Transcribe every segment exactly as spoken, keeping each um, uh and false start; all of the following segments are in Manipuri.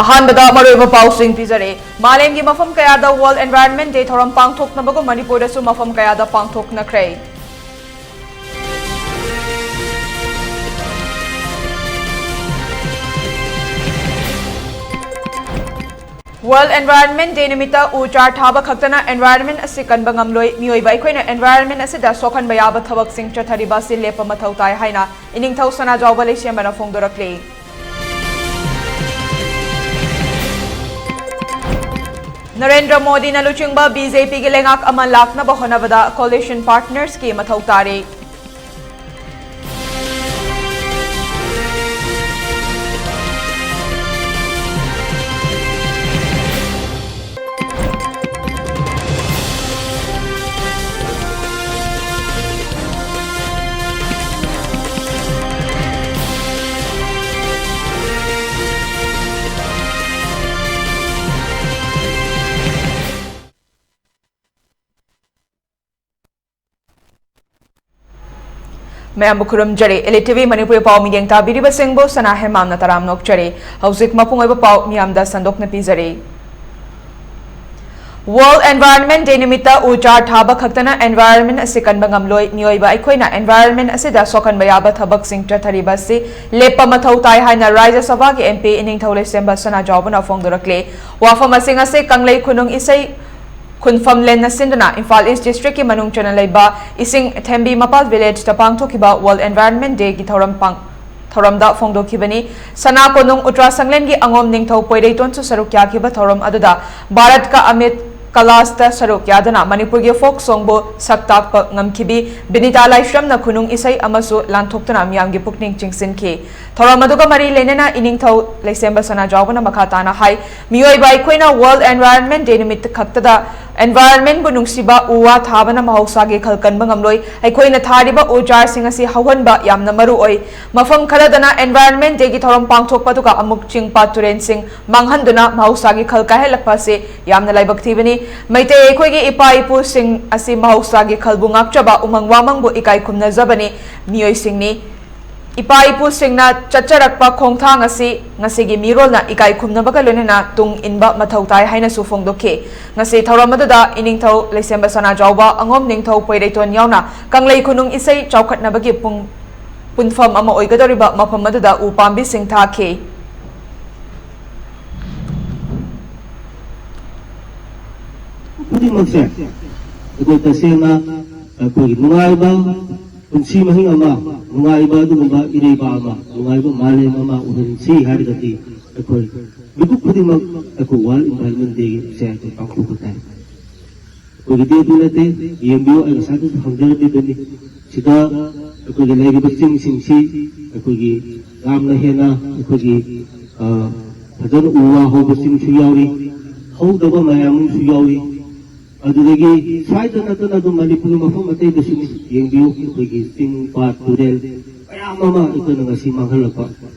ꯑꯍꯥꯟꯕꯗ ꯃꯔꯨꯑꯣꯏꯕ ꯄꯥꯎꯁꯤꯡ ꯄꯤꯖꯔꯦ꯫ ꯃꯥꯂꯦꯝꯒꯤ ꯃꯐꯝ ꯀꯌꯥꯗ World Environment Day ꯊꯧꯔꯝ ꯄꯥꯡꯊꯣꯛꯅꯕꯒꯨꯝ ꯃꯅꯤꯄꯨꯔꯗꯁꯨ ꯃꯐꯝ ꯀꯌꯥꯗ ꯄꯥꯡꯊꯣꯛꯅꯈ꯭ꯔꯦ꯫ World Environment Day ꯅꯨꯃꯤꯠꯇ ꯎ ꯆꯥꯔ ꯊꯥꯕ ꯈꯛꯇꯅ environment ꯑꯁꯤ ꯀꯟꯕ ꯉꯝꯂꯣꯏ꯫ ꯃꯤꯑꯣꯏꯕ ꯑꯩꯈꯣꯏꯅ environment ꯑꯁꯤꯗ ꯁꯣꯛꯍꯟꯕ ꯌꯥꯕ ꯊꯕꯛꯁꯤꯡ ꯆꯠꯊꯔꯤꯕ ꯑꯁꯤ ꯂꯦꯞꯄ ꯃꯊꯧ ꯇꯥꯏ ꯍꯥꯏꯅ ꯏꯅꯤꯡꯊꯧ ꯁꯅꯥꯖꯥꯎꯕ ꯂꯩꯁꯦꯝꯕꯅ ꯐꯣꯡꯗꯣꯔꯛꯂꯤ꯫ ꯅꯔꯦꯟꯗ꯭ꯔ ꯃꯣꯗꯤꯅ ꯂꯨꯆꯤꯡꯕ BJPꯒꯤ ꯂꯩꯉꯥꯛ ꯑꯃ ꯂꯥꯛꯅꯕ ꯍꯣꯠꯅꯕꯗ coalition partnersꯀꯤ ꯃꯊꯧ ꯇꯥꯔꯤ꯫ ꯃꯌꯥꯝꯕꯨ ꯈꯨꯔꯨꯝꯖꯔꯤ꯫ Elite TV ꯃꯅꯤꯄꯨꯔꯤ ꯄꯥꯎ ꯃꯤꯠꯌꯦꯡ ꯇꯥꯕꯤꯔꯤꯕꯁꯤꯡꯕꯨ ꯁꯅꯥ ꯍꯦꯃꯥꯝꯅ ꯇꯔꯥꯝꯅ ꯑꯣꯛꯆꯔꯤ꯫ ꯍꯧꯖꯤꯛ ꯃꯄꯨꯡ ꯑꯣꯏꯕ ꯄꯥꯎ ꯃꯤꯌꯥꯝꯗ ꯁꯟꯗꯣꯛꯅ ꯄꯤꯖꯔꯤ꯫ World Environment Day ꯅꯨꯃꯤꯠꯇ ꯎ ꯆꯥꯔ ꯊꯥꯕ ꯈꯛꯇꯅ environment ꯑꯁꯤ ꯀꯟꯕ ꯉꯝꯂꯣꯏ꯫ ꯃꯤꯑꯣꯏꯕ ꯑꯩꯈꯣꯏꯅ environment ꯑꯁꯤꯗ ꯁꯣꯛꯍꯟꯕ ꯌꯥꯕ ꯊꯕꯛꯁꯤꯡ ꯆꯠꯊꯔꯤꯕ ꯑꯁꯤ ꯂꯦꯞꯄ ꯃꯊꯧ ꯇꯥꯏ ꯍꯥꯏꯅ ꯔꯥꯖ꯭ꯌ ꯁꯚꯥꯒꯤ MP ꯏꯅꯤꯡꯊꯧ ꯂꯩꯁꯦꯝꯕ ꯁꯅꯥꯖꯥꯎꯕꯅ ꯐꯣꯡꯗꯣꯔꯛꯂꯤ꯫ ꯋꯥꯐꯝ ꯑꯁꯤꯡ ꯑꯁꯤ ꯀꯪꯂꯩ ꯈꯨꯅꯨꯡ ꯏꯁꯩ ꯈꯨꯟꯐꯝꯂꯦꯟꯅ ꯁꯤꯟꯗꯨꯅ ꯏꯝꯐꯥꯜ East Districtꯀꯤ ꯃꯅꯨꯡ ꯆꯟꯅ ꯂꯩꯕ ꯏꯁꯤꯡ ꯊꯦꯝꯕꯤ ꯃꯄꯥꯜ Villageꯇ ꯄꯥꯡꯊꯣꯛꯈꯤꯕ World Environment Dayꯒꯤ ꯊꯧꯔꯝ ꯄꯥꯡ-, ꯊꯧꯔꯝꯗ ꯐꯣꯡꯗꯣꯛꯈꯤꯕꯅꯤ꯫ ꯁꯅꯥ ꯀꯣꯅꯨꯡ ꯎꯇ꯭ꯔꯥ ꯁꯪꯂꯦꯟꯒꯤ ꯑꯉꯣꯝ ꯅꯤꯡꯊꯧ ꯄꯣꯏꯔꯩꯇꯣꯟꯁꯨ ꯁꯔꯨꯛ ꯌꯥꯈꯤꯕ ꯊꯧꯔꯝ ꯑꯗꯨꯗ ꯚꯥꯔꯠꯀ ꯑꯃꯤꯠ ꯀꯂꯥꯁꯇ ꯁꯔꯨꯛ ꯌꯥꯗꯨꯅ ꯃꯅꯤꯄꯨꯔꯒꯤ folk songꯕꯨ ꯁꯛ ꯇꯥꯛꯄ ꯉꯝꯈꯤꯕꯤ ꯕꯤꯅꯤꯇꯥ ꯂꯥꯏꯁ꯭ꯔꯝꯅ ꯈꯨꯅꯨꯡ ꯏꯁꯩ ꯑꯃꯁꯨ ꯂꯥꯟꯊꯣꯛꯇꯨꯅ ꯃꯤꯌꯥꯝꯒꯤ ꯄꯨꯛꯅꯤꯡ ꯆꯤꯡꯁꯤꯟꯈꯤ꯫ ꯊꯧꯔꯝ ꯑꯗꯨꯒ ꯃꯔꯤ ꯂꯩꯅꯅ ꯏꯅꯤꯡꯊꯧ ꯂꯩꯁꯦꯝꯕ ꯁꯅꯥꯖꯥꯎꯕꯅ ꯃꯈꯥ ꯇꯥꯅ ꯍꯥꯏ, ꯃꯤꯑꯣꯏꯕ ꯑꯩꯈꯣꯏꯅ World Environment Day ꯅꯨꯃꯤꯠ ꯈꯛꯇꯗ environmentꯕꯨ ꯅꯨꯡꯁꯤꯕ, ꯎ ꯋꯥ ꯊꯥꯕꯅ ꯃꯍꯧꯁꯥꯒꯤ ꯈꯜ ꯀꯟꯕ ꯉꯝꯂꯣꯏ꯫ ꯑꯩꯈꯣꯏꯅ ꯊꯥꯔꯤꯕ ꯎ ꯆꯥꯔꯁꯤꯡ ꯑꯁꯤ ꯍꯧꯍꯟꯕ ꯌꯥꯝꯅ ꯃꯔꯨ ꯑꯣꯏ꯫ ꯃꯐꯝ ꯈꯔꯗꯅ Environment Dayꯒꯤ ꯊꯧꯔꯝ ꯄꯥꯡꯊꯣꯛꯄ ꯑꯗꯨꯒ ꯑꯃꯨꯛ ꯆꯤꯡ ꯄꯥꯠ ꯇꯨꯔꯦꯟꯁꯤꯡ ꯃꯥꯡꯍꯟꯗꯨꯅ ꯃꯍꯧꯁꯥꯒꯤ ꯈꯜ ꯀꯥꯏꯍꯜꯂꯛꯄ ꯑꯁꯤ ꯌꯥꯝꯅ ꯂꯥꯏꯕꯛ ꯊꯤꯕꯅꯤ꯫ ꯃꯩꯇꯩ ꯑꯩꯈꯣꯏꯒꯤ ꯏꯄꯥ ꯏꯄꯨꯁꯤꯡ ꯑꯁꯤ ꯃꯍꯧꯁꯥꯒꯤ ꯈꯜꯕꯨ ꯉꯥꯛꯆꯕ ꯎꯃꯪ ꯋꯥꯃꯪꯕꯨ ꯏꯀꯥꯏ ꯈꯨꯝꯅꯖꯕꯅꯤ ꯃꯤꯑꯣꯏꯁꯤꯡꯅꯤ꯫ ꯏꯄꯥ ꯏꯄꯨꯁꯤꯡꯅ ꯆꯠꯆꯔꯛꯄ ꯈꯣꯡꯊꯥꯡ ꯑꯁꯤ ꯉꯁꯤꯒꯤ ꯃꯤꯔꯣꯜꯅ ꯏꯀꯥꯏ ꯈꯨꯝꯅꯕꯒ ꯂꯣꯏꯅꯅ ꯇꯨꯡ ꯏꯟꯕ ꯃꯊꯧ ꯇꯥꯏ ꯍꯥꯏꯅꯁꯨ ꯐꯣꯡꯗꯣꯛꯈꯤ꯫ ꯉꯁꯤ ꯊꯧꯔꯝ ꯑꯗꯨꯗ ꯏꯅꯤꯡꯊꯧ ꯂꯩꯁꯦꯝꯕ ꯁꯅꯥꯖꯥꯎꯕ, ꯑꯉꯣꯝ ꯅꯤꯡꯊꯧ ꯄꯣꯏꯔꯩꯇꯣꯟ ꯌꯥꯎꯅ ꯀꯪꯂꯩ ꯈꯨꯅꯨꯡ ꯏꯁꯩ ꯆꯥꯎꯈꯠꯅꯕꯒꯤ ꯄꯨꯡ-, ꯄꯨꯟꯐꯝ ꯑꯃ ꯑꯣꯏꯒꯗꯧꯔꯤꯕ ꯃꯐꯝ ꯑꯗꯨꯗ ꯎ ꯄꯥꯝꯕꯤꯁꯤꯡ ꯊꯥꯈꯤ꯫ ꯈꯨꯗꯤꯡꯃꯛꯁꯦ ꯑꯩꯈꯣꯏ ꯇꯁꯦꯡꯅ ꯑꯩꯈꯣꯏꯒꯤ ꯅꯨꯡꯉꯥꯏꯕ ꯄꯨꯟꯁꯤ ꯃꯍꯤꯡ ꯑꯃ, ꯅꯨꯡꯉꯥꯏꯕ ꯑꯗꯨꯒꯨꯝꯕ ꯏꯔꯩꯕꯥꯛ ꯑꯃ, ꯅꯨꯡꯉꯥꯏꯕ ꯃꯥꯂꯦꯝ ꯑꯃ ꯑꯣꯏꯍꯟꯁꯤ ꯍꯥꯏꯔꯒꯗꯤ ꯑꯩꯈꯣꯏ ꯃꯤꯀꯨꯞ ꯈꯨꯗꯤꯡꯃꯛ ꯑꯩꯈꯣꯏ World Environment Day ꯁꯦ ꯑꯩꯈꯣꯏ ꯄꯥꯡꯊꯣꯛꯄ ꯇꯥꯏ꯫ ꯑꯩꯈꯣꯏꯒꯤꯗꯤ ꯑꯗꯨ ꯅꯠꯇꯦ, ꯌꯦꯡꯕꯤꯌꯨ, ꯑꯩ ꯉꯁꯥꯏꯗꯁꯨ ꯍꯪꯖꯔꯝꯃꯤꯗꯨꯅꯤ꯫ ꯁꯤꯗ ꯑꯩꯈꯣꯏꯒꯤ ꯂꯩꯔꯤꯕ ꯆꯤꯡꯁꯤꯡꯁꯤ ꯑꯩꯈꯣꯏꯒꯤ ꯌꯥꯝꯅ ꯍꯦꯟꯅ ꯑꯩꯈꯣꯏꯒꯤ, ꯑ, ꯐꯖꯅ ꯎ ꯋꯥ ꯍꯧꯕ ꯆꯤꯡꯁꯨ ꯌꯥꯎꯔꯤ, ꯍꯧꯗꯕ ꯃꯌꯥꯝ ꯑꯃꯁꯨ ꯌꯥꯎꯔꯤ꯫ ꯑꯗꯨꯗꯒꯤ ꯁ꯭ꯋꯥꯏꯗ ꯅꯠꯇꯅ ꯑꯗꯨꯝ ꯃꯅꯤꯄꯨꯔꯒꯤ ꯃꯐꯝ ꯑꯇꯩꯗꯁꯨ ꯌꯦꯡꯕꯤꯌꯨ, ꯑꯩꯈꯣꯏꯒꯤ ꯆꯤꯡ, ꯄꯥꯠ, ꯇꯨꯔꯦꯜ ꯃꯌꯥꯝ ꯑꯃ ꯑꯩꯈꯣꯏꯅ ꯉꯁꯤ ꯃꯥꯡꯍꯜꯂꯛꯄ꯫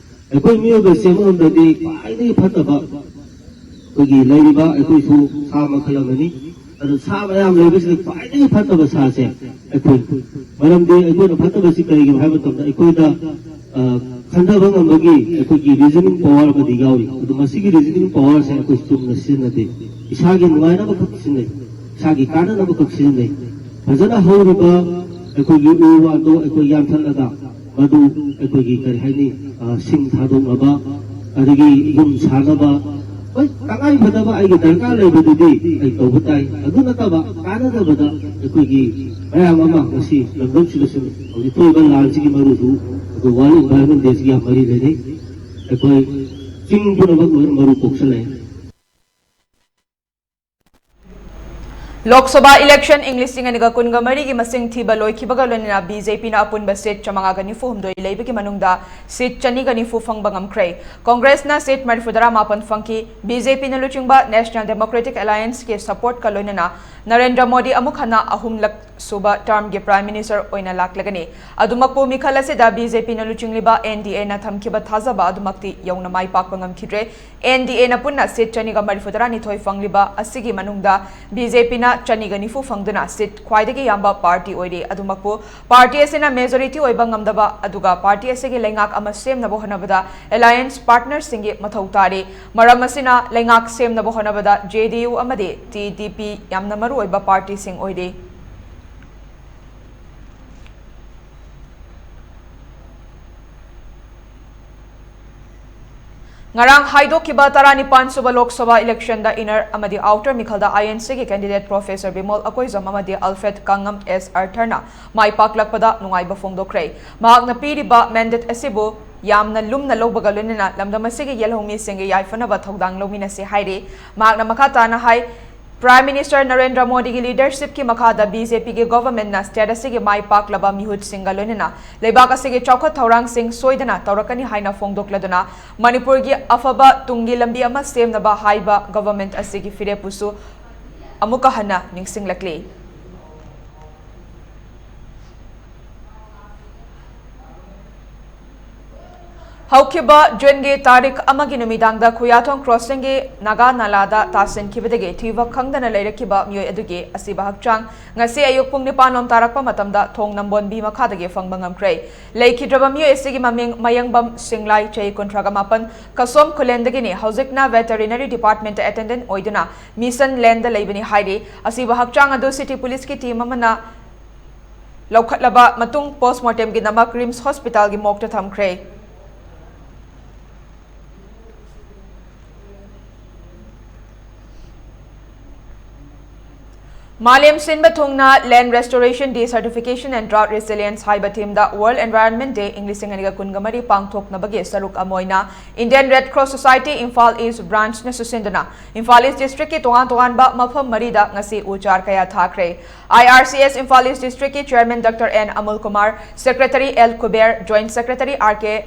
ꯑꯩꯈꯣꯏ ꯃꯤꯑꯣꯏꯕꯁꯦ ꯑꯃꯔꯣꯝꯗꯗꯤ ꯈ꯭ꯋꯥꯏꯗꯒꯤ ꯐꯠꯇꯕ ꯑꯩꯈꯣꯏꯒꯤ ꯂꯩꯔꯤꯕ ꯑꯩꯈꯣꯏꯁꯨ ꯁꯥ ꯃꯈꯜ ꯑꯃꯅꯤ꯫ ꯑꯗꯨ ꯁꯥ ꯃꯌꯥꯝ ꯂꯩꯕꯁꯤꯗ ꯈ꯭ꯋꯥꯏꯗꯒꯤ ꯐꯠꯇꯕ ꯁꯥꯁꯦ ꯑꯩꯈꯣꯏ꯫ ꯃꯔꯝꯗꯤ ꯑꯩꯈꯣꯏꯅ ꯐꯠꯇꯕꯁꯤ ꯀꯔꯤꯒꯤꯅꯣ ꯍꯥꯏꯕ ꯃꯇꯝꯗ ꯑꯩꯈꯣꯏꯗ, ꯑ, ꯈꯟꯊꯕ ꯉꯝꯕꯒꯤ ꯑꯩꯈꯣꯏꯒꯤ reasoning power ꯑꯃꯗꯤ ꯌꯥꯎꯔꯤ꯫ ꯑꯗꯨ ꯃꯁꯤꯒꯤ reasoning powerꯁꯦ ꯑꯩꯈꯣꯏ ꯆꯨꯝꯅ ꯁꯤꯖꯤꯟꯅꯗꯦ꯫ ꯏꯁꯥꯒꯤ ꯅꯨꯡꯉꯥꯏꯅꯕ ꯈꯛ ꯁꯤꯖꯤꯟꯅꯩ, ꯏꯁꯥꯒꯤ ꯀꯥꯟꯅꯅꯕ ꯈꯛ ꯁꯤꯖꯤꯟꯅꯩ꯫ ꯐꯖꯅ ꯍꯧꯔꯤꯕ ꯑꯩꯈꯣꯏꯒꯤ ꯎ ꯋꯥꯗꯣ ꯑꯩꯈꯣꯏ ꯌꯥꯟꯊꯠꯂꯒ ꯃꯗꯨ ꯑꯩꯈꯣꯏꯒꯤ ꯀꯔꯤ ꯍꯥꯏꯅꯤ, ꯑ, ꯁꯤꯡ ꯊꯥꯗꯣꯛꯅꯕ, ꯑꯗꯒꯤ ꯌꯨꯝ ꯁꯥꯅꯕ, ꯍꯣꯏ, ꯇꯉꯥꯏ ꯐꯗꯕ ꯑꯩꯒꯤ ꯗꯔꯀꯥꯔ ꯂꯩꯕꯗꯨꯗꯤ ꯑꯩ ꯇꯧꯕ ꯇꯥꯏ꯫ ꯑꯗꯨ ꯅꯠꯇꯕ ꯀꯥꯟꯅꯗꯕꯗ ꯑꯩꯈꯣꯏꯒꯤ ꯃꯌꯥꯝ ꯑꯃ ꯉꯁꯤ ꯂꯝꯗꯝꯁꯤꯗꯁꯨ ꯍꯧꯖꯤꯛ ꯊꯣꯛꯏꯕ ꯂꯥꯟꯁꯤꯒꯤ ꯃꯔꯨꯗꯨ ꯑꯩꯈꯣꯏ World Environment Dayꯁꯤꯒꯤ ꯌꯥꯝ ꯃꯔꯤ ꯂꯩꯅꯩ꯫ ꯑꯩꯈꯣꯏ ꯆꯤꯡ ꯄꯨꯝꯅꯃꯛ ꯂꯣꯏꯅ ꯃꯔꯨ ꯀꯣꯛꯁꯜꯂꯛꯑꯦ꯫ ꯂꯣꯛ ꯁꯚꯥ election ꯏꯪ ꯂꯤꯁꯤꯡ ꯑꯅꯤꯒ ꯀꯨꯟꯒ ꯃꯔꯤꯒꯤ ꯃꯁꯤꯡ ꯊꯤꯕ ꯂꯣꯏꯈꯤꯕꯒ ꯂꯣꯏꯅꯅ BJPꯅ ꯑꯄꯨꯟꯕ seat ꯆꯥꯃꯉꯥꯒ ꯅꯤꯐꯨ ꯍꯨꯝꯗꯣꯏ ꯂꯩꯕꯒꯤ ꯃꯅꯨꯡꯗ seat ꯆꯅꯤꯒ ꯅꯤꯐꯨ ꯐꯪꯕ ꯉꯝꯈ꯭ꯔꯦ꯫ ꯀꯣꯡꯒ꯭ꯔꯦꯁꯅ seat ꯃꯔꯤꯐꯨꯇꯔꯥ ꯃꯥꯄꯟ ꯐꯪꯈꯤ꯫ BJPꯅ ꯂꯨꯆꯤꯡꯕ National Democratic Allianceꯀꯤ supportꯀ ꯂꯣꯏꯅꯅ ꯅꯔꯦꯟꯗ꯭ꯔ ꯃꯣꯗꯤ ꯑꯃꯨꯛ ꯍꯟꯅ ꯑꯍꯨꯝꯂꯛ ꯁꯨꯕ ꯇꯔꯝꯒꯤ Prime Minister ꯑꯣꯏꯅ ꯂꯥꯛꯂꯒꯅꯤ꯫ ꯑꯗꯨꯃꯛꯄꯨ ꯃꯤꯈꯜ ꯑꯁꯤꯗ BJPꯅ ꯂꯨꯆꯤꯡꯂꯤꯕ NDAꯅ ꯊꯝꯈꯤꯕ ꯊꯥꯖꯕ ꯑꯗꯨꯃꯛꯇꯤ ꯌꯧꯅ ꯃꯥꯏ ꯄꯥꯛꯄ ꯉꯝꯈꯤꯗ꯭ꯔꯦ꯫ NDAꯅ ꯄꯨꯟꯅ seat ꯆꯅꯤꯒ ꯃꯔꯤꯐꯨ ꯇꯔꯥꯅꯤꯊꯣꯏ ꯐꯪꯂꯤꯕ ꯑꯁꯤꯒꯤ ꯃꯅꯨꯡꯗ BJPꯅ ꯆꯅꯤꯒ ꯅꯤꯐꯨ ꯐꯪꯗꯨꯅ seat ꯈ꯭ꯋꯥꯏꯗꯒꯤ ꯌꯥꯝꯕ party ꯑꯣꯏꯔꯤ꯫ ꯑꯗꯨꯃꯛꯄꯨ party ꯑꯁꯤꯅ majority ꯑꯣꯏꯕ ꯉꯝꯗꯕ ꯑꯗꯨꯒ party ꯑꯁꯤꯒꯤ ꯂꯩꯉꯥꯛ ꯑꯃ ꯁꯦꯝꯅꯕ ꯍꯣꯠꯅꯕꯗ alliance partnerꯁꯤꯡꯒꯤ ꯃꯊꯧ ꯇꯥꯔꯤ꯫ ꯃꯔꯝ ꯑꯁꯤꯅ ꯂꯩꯉꯥꯛ ꯁꯦꯝꯅꯕ ꯍꯣꯠꯅꯕꯗ JDU ꯑꯃꯗꯤ TDP ꯌꯥꯝꯅ ꯃꯔꯨꯑꯣꯏꯕ partyꯁꯤꯡ ꯑꯣꯏꯔꯤ꯫ ꯉꯔꯥꯡ ꯍꯥꯏꯗꯣꯛꯈꯤꯕ ꯇꯔꯥꯅꯤꯄꯥꯟ ꯁꯨꯕ Lok Sabha electionꯗ inner ꯑꯃꯗꯤ outer ꯃꯤꯈꯜꯗ INCꯒꯤ candidate Professor Bimol Akoijam ꯑꯃꯗꯤ Alfred ꯀꯥꯡꯉꯝ S Arthurꯅ ꯃꯥꯏ ꯄꯥꯛꯂꯛꯄꯗ ꯅꯨꯡꯉꯥꯏꯕ ꯐꯣꯡꯗꯣꯛꯈ꯭ꯔꯦ꯫ ꯃꯍꯥꯛꯅ ꯄꯤꯔꯤꯕ mandate ꯑꯁꯤꯕꯨ ꯌꯥꯝꯅ ꯂꯨꯝꯅ ꯂꯧꯕꯒ ꯂꯣꯏꯅꯅ ꯂꯝꯗꯝ ꯑꯁꯤꯒꯤ ꯌꯦꯜꯍꯧꯃꯤꯁꯤꯡꯒꯤ ꯌꯥꯏꯐꯅꯕ ꯊꯧꯗꯥꯡ ꯂꯧꯃꯤꯟꯅꯁꯤ ꯍꯥꯏꯔꯤ꯫ ꯃꯍꯥꯛꯅ ꯃꯈꯥ ꯇꯥꯅ ꯍꯥꯏ, Prime Minister ꯅꯔꯦꯟꯗ꯭ꯔ ꯃꯣꯗꯤꯒꯤ leadershipꯀꯤ ꯃꯈꯥꯗ BJPꯒꯤ governmentꯅ state ꯑꯁꯤꯒꯤ ꯃꯥꯏ ꯄꯥꯛꯂꯕ ꯃꯤꯍꯨꯠꯁꯤꯡꯒ ꯂꯣꯏꯅꯅ ꯂꯩꯕꯥꯛ ꯑꯁꯤꯒꯤ ꯆꯥꯎꯈꯠ ꯊꯧꯔꯥꯡꯁꯤꯡ ꯁꯣꯏꯗꯅ ꯇꯧꯔꯛꯀꯅꯤ ꯍꯥꯏꯅ ꯐꯣꯡꯗꯣꯛꯂꯗꯨꯅ ꯃꯅꯤꯄꯨꯔꯒꯤ ꯑꯐꯕ ꯇꯨꯡꯒꯤ ꯂꯝꯕꯤ ꯑꯃ ꯁꯦꯝꯅꯕ ꯍꯥꯏꯕ government ꯑꯁꯤꯒꯤ ꯐꯤꯔꯦꯞꯄꯨꯁꯨ ꯑꯃꯨꯛꯀ ꯍꯟꯅ ꯅꯤꯡꯁꯤꯡꯂꯛꯂꯤ꯫ ꯍꯧꯈꯤꯕ Juneꯒꯤ ꯇꯥꯔꯤꯛ ꯑꯃꯒꯤ ꯅꯨꯃꯤꯗꯥꯡꯗ ꯈꯨꯌꯥꯊꯣꯡ crossingꯒꯤ ꯅꯥꯒꯥ ꯅꯥꯂꯥꯗ ꯇꯥꯁꯤꯟꯈꯤꯕꯗꯒꯤ ꯊꯤꯕ ꯈꯪꯗꯅ ꯂꯩꯔꯛꯈꯤꯕ ꯃꯤꯑꯣꯏ ꯑꯗꯨꯒꯤ ꯑꯁꯤꯕ ꯍꯛꯆꯥꯡ ꯉꯁꯤ ꯑꯌꯨꯛ ꯄꯨꯡ ꯅꯤꯄꯥꯟ ꯂꯣꯝ ꯇꯥꯔꯛꯄ ꯃꯇꯝꯗ ꯊꯣꯡ ꯅꯝꯕꯣꯟꯕꯤ ꯃꯈꯥꯗꯒꯤ ꯐꯪꯕ ꯉꯝꯈ꯭ꯔꯦ꯫ ꯂꯩꯈꯤꯗ꯭ꯔꯕ ꯃꯤꯑꯣꯏ ꯑꯁꯤꯒꯤ ꯃꯃꯤꯡ ꯃꯌꯦꯡꯕꯝ ꯁꯤꯡꯂꯥꯏ, ꯆꯍꯤ ꯀꯨꯟꯊ꯭ꯔꯥꯒ ꯃꯥꯄꯟ, ꯀꯁꯣꯝ ꯈꯨꯂꯦꯟꯗꯒꯤꯅꯤ꯫ ꯍꯧꯖꯤꯛꯅ Veterinary Departmentꯇ attendant ꯑꯣꯏꯗꯨꯅ Mission Laneꯗ ꯂꯩꯕꯅꯤ ꯍꯥꯏꯔꯤ꯫ ꯑꯁꯤꯕ ꯍꯛꯆꯥꯡ ꯑꯗꯨ city policeꯀꯤ team ꯑꯃꯅ ꯂꯧꯈꯠꯂꯕ ꯃꯇꯨꯡ post mortemꯒꯤꯗꯃꯛ RIMS hospitalꯒꯤ morgueꯇ ꯊꯝꯈ꯭ꯔꯦ꯫ ꯃꯥꯂꯦꯝ ꯁꯤꯟꯕ ꯊꯨꯡꯅ Land Restoration, Desertification and Drought Resilience ꯍꯥꯏꯕ themeꯗ World Environment Day ꯏꯪ ꯂꯤꯁꯤꯡ ꯑꯅꯤꯒ ꯀꯨꯟꯒ ꯃꯔꯤ ꯄꯥꯡꯊꯣꯛꯅꯕꯒꯤ ꯁꯔꯨꯛ ꯑꯃ ꯑꯣꯏꯅ Indian Red Cross Society Imphal East Branchꯅ ꯁꯤꯟꯗꯨꯅ ꯏꯝꯐꯥꯜ East Districtꯀꯤ ꯇꯣꯉꯥꯟ ꯇꯣꯉꯥꯟꯕ ꯃꯐꯝ ꯃꯔꯤꯗ ꯉꯁꯤ ꯎ ꯆꯥꯔ ꯀꯌꯥ ꯊꯥꯈ꯭ꯔꯦ꯫ IRCS Imphal East Districtꯀꯤ Chairman Doctor N Amul Kumar, Secretary L Kuber, Joint Secretary R K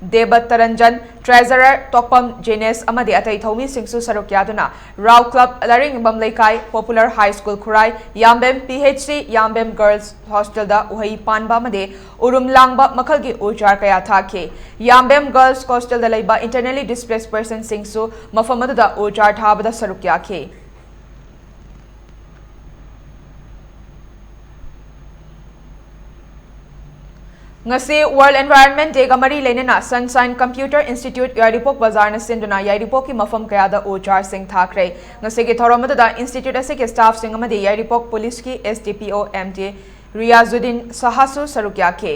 ꯗꯦꯕ ꯇꯔꯟꯖꯟ, ꯇ꯭ꯔꯦꯖꯔꯔ ꯇꯣꯛꯄꯝ ꯖꯦꯅꯦꯁ ꯑꯃꯗꯤ ꯑꯇꯩ ꯊꯧꯃꯤꯁꯤꯡꯁꯨ ꯁꯔꯨꯛ ꯌꯥꯗꯨꯅ ꯔꯥꯎ ꯀ꯭ꯂꯕ, ꯂꯥꯏꯔꯤꯡꯕꯝ ꯂꯩꯀꯥꯏ, ꯄꯣꯄꯨꯂꯔ ꯍꯥꯏ ꯁ꯭ꯀꯨꯜ ꯈꯨꯔꯥꯏ, ꯌꯥꯝꯕꯦꯝ ꯄꯤ ꯑꯩꯆ ꯁꯤ, ꯌꯥꯝꯕꯦꯝ ꯒꯔꯜꯁ ꯍꯣꯁꯇꯦꯜꯗ ꯎꯍꯩ ꯄꯥꯟꯕ ꯑꯃꯗꯤ ꯎꯔꯨꯝ ꯂꯥꯡꯕ ꯃꯈꯜꯒꯤ ꯎ ꯆꯥꯔ ꯀꯌꯥ ꯊꯥꯈꯤ꯫ ꯌꯥꯝꯕꯦꯝ ꯒꯔꯜꯁ ꯍꯣꯁꯇꯦꯜꯗ ꯂꯩꯕ internally displaced personꯁꯤꯡꯁꯨ ꯃꯐꯝ ꯑꯗꯨꯗ ꯎ ꯆꯥꯔ ꯊꯥꯕꯗ ꯁꯔꯨꯛ ꯌꯥꯈꯤ꯫ ꯉꯁꯤ World Environment Dayꯒ ꯃꯔꯤ ꯂꯩꯅꯅ Sunshine Computer Institute ꯌꯥꯏꯔꯤꯄꯣꯛ ꯕꯖꯥꯔꯅ ꯁꯤꯟꯗꯨꯅ ꯌꯥꯏꯔꯤꯄꯣꯛꯀꯤ ꯃꯐꯝ ꯀꯌꯥꯗ ꯎ ꯆꯥꯔꯁꯤꯡ ꯊꯥꯈ꯭ꯔꯦ꯫ ꯉꯁꯤꯒꯤ ꯊꯧꯔꯝ ꯑꯗꯨꯗ institute ꯑꯁꯤꯒꯤ staffꯁꯤꯡ ꯑꯃꯗꯤ ꯌꯥꯏꯔꯤꯄꯣꯛ ꯄꯨꯂꯤꯁꯀꯤ S D P O M T Riyazuddin ꯁꯍꯥꯁꯨ ꯁꯔꯨꯛ ꯌꯥꯈꯤ꯫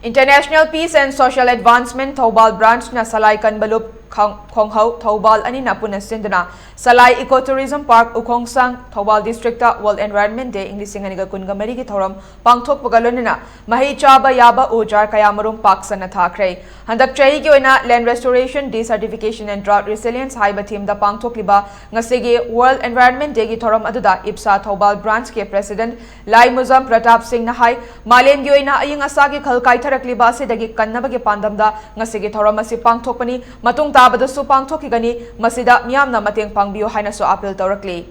International Peace and Social Advancement Thoubal branchꯅ ꯁꯂꯥꯏ ꯀꯟꯕ ꯂꯨꯞ ꯈꯣꯡ-, ꯈꯣꯡꯍꯧ ꯊꯧꯕꯥꯜ ꯑꯅꯤꯅ ꯄꯨꯟꯅ ꯁꯤꯟꯗꯨꯅ ꯁꯂꯥꯏ Eco Tourism Park ꯎꯈꯣꯡꯁꯥꯡ Thoubal districtꯇ World Environment Day ꯏꯪ ꯂꯤꯁꯤꯡ ꯑꯅꯤꯒ ꯀꯨꯟꯒ ꯃꯔꯤꯒꯤ ꯊꯧꯔꯝ ꯄꯥꯡꯊꯣꯛꯄꯒ ꯂꯣꯏꯅꯅ ꯃꯍꯩ ꯆꯥꯕ ꯌꯥꯕ ꯎ ꯆꯥꯔ ꯀꯌꯥ ꯃꯔꯨꯝ ꯄꯥꯛ ꯁꯟꯅ ꯊꯥꯈ꯭ꯔꯦ꯫ ꯍꯟꯗꯛ ꯆꯍꯤꯒꯤ ꯑꯣꯏꯅ Land Restoration, Desertification and Drought Resilience ꯍꯥꯏꯕ themeꯗ ꯄꯥꯡꯊꯣꯛꯂꯤꯕ ꯉꯁꯤꯒꯤ World Environment Dayꯒꯤ ꯊꯧꯔꯝ ꯑꯗꯨꯗ ꯏꯞꯁꯥ ꯊꯧꯕꯥꯜ branchꯀꯤ president ꯂꯥꯏꯃꯨꯖꯝ ꯄ꯭ꯔꯇꯥꯞ ꯁꯤꯡꯅ ꯍꯥꯏ, ꯃꯥꯂꯦꯝꯒꯤ ꯑꯣꯏꯅ ꯑꯏꯪ ꯑꯁꯥꯒꯤ ꯈꯜ ꯀꯥꯏꯊꯔꯛꯂꯤꯕ ꯑꯁꯤꯗꯒꯤ ꯀꯟꯅꯕꯒꯤ ꯄꯥꯟꯗꯝꯗ ꯉꯁꯤꯒꯤ ꯊꯧꯔꯝ ꯑꯁꯤ ꯄꯥꯡꯊꯣꯛꯄꯅꯤ, ꯃꯇꯨꯡ ꯇꯥꯕꯗꯁꯨ ꯄꯥꯡꯊꯣꯛꯈꯤꯒꯅꯤ, ꯃꯁꯤꯗ ꯃꯤꯌꯥꯝꯅ ꯃꯇꯦꯡ ꯄꯥꯡꯕꯤꯌꯨ ꯍꯥꯏꯅꯁꯨ appeal ꯇꯧꯔꯛꯂꯤ꯫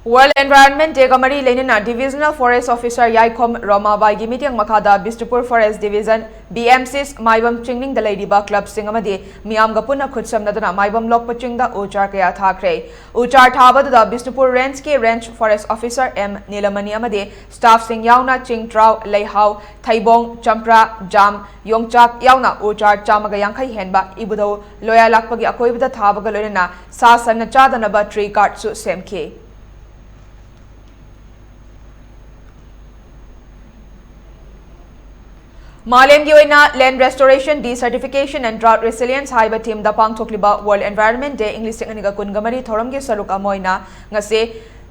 World Environment Dayꯒ ꯃꯔꯤ ꯂꯩꯅꯅ Divisional Forest Officer ꯌꯥꯏꯈꯣꯝ ꯔꯣꯃꯥꯕꯥꯏꯒꯤ ꯃꯤꯠꯌꯦꯡ ꯃꯈꯥꯗ Bishnupur Forest Division, B M six, ꯃꯥꯏꯕꯝ ꯆꯤꯡꯅꯤꯡꯗ ꯂꯩꯔꯤꯕ clubꯁꯤꯡ ꯑꯃꯗꯤ ꯃꯤꯌꯥꯝꯒ ꯄꯨꯟꯅ ꯈꯨꯠꯁꯝꯅꯗꯨꯅ ꯃꯥꯏꯕꯝ ꯂꯣꯛꯄ ꯆꯤꯡꯗ ꯎ ꯆꯥꯔ ꯀꯌꯥ ꯊꯥꯈ꯭ꯔꯦ꯫ ꯎ ꯆꯥꯔ ꯊꯥꯕꯗꯨꯗ Bishnupur Rangeꯀꯤ Range Forest Officer M ꯅꯤꯂꯃꯅꯤ ꯑꯃꯗꯤ staffꯁꯤꯡ ꯌꯥꯎꯅ ꯆꯤꯡ ꯇ꯭ꯔꯥꯎ, ꯂꯩꯍꯥꯎ, ꯊꯩꯕꯣꯡ, ꯆꯝꯄ꯭ꯔꯥ, ꯖꯥꯝ, ꯌꯣꯡꯆꯥꯛ ꯌꯥꯎꯅ ꯎ ꯆꯥꯔ ꯆꯥꯝꯃꯒ ꯌꯥꯡꯈꯩ ꯍꯦꯟꯕ ꯏꯕꯨꯙꯧ ꯂꯣꯌꯥꯂꯥꯛꯄꯒꯤ ꯑꯀꯣꯏꯕꯗ ꯊꯥꯕꯒ ꯂꯣꯏꯅꯅ ꯁꯥ ꯁꯟꯅ ꯆꯥꯗꯅꯕ tree guardꯁꯨ ꯁꯦꯝꯈꯤ꯫ ꯃꯥꯂꯦꯝꯒꯤ ꯑꯣꯏꯅ Land Restoration, Desertification and Drought Resilience ꯍꯥꯏꯕ themeꯗ ꯄꯥꯡꯊꯣꯛꯂꯤꯕ World Environment Day ꯏꯪ ꯂꯤꯁꯤꯡ ꯑꯅꯤꯒ ꯀꯨꯟꯒ ꯃꯔꯤ ꯊꯧꯔꯝꯒꯤ ꯁꯔꯨꯛ ꯑꯃ ꯑꯣꯏꯅ ꯉꯁꯤ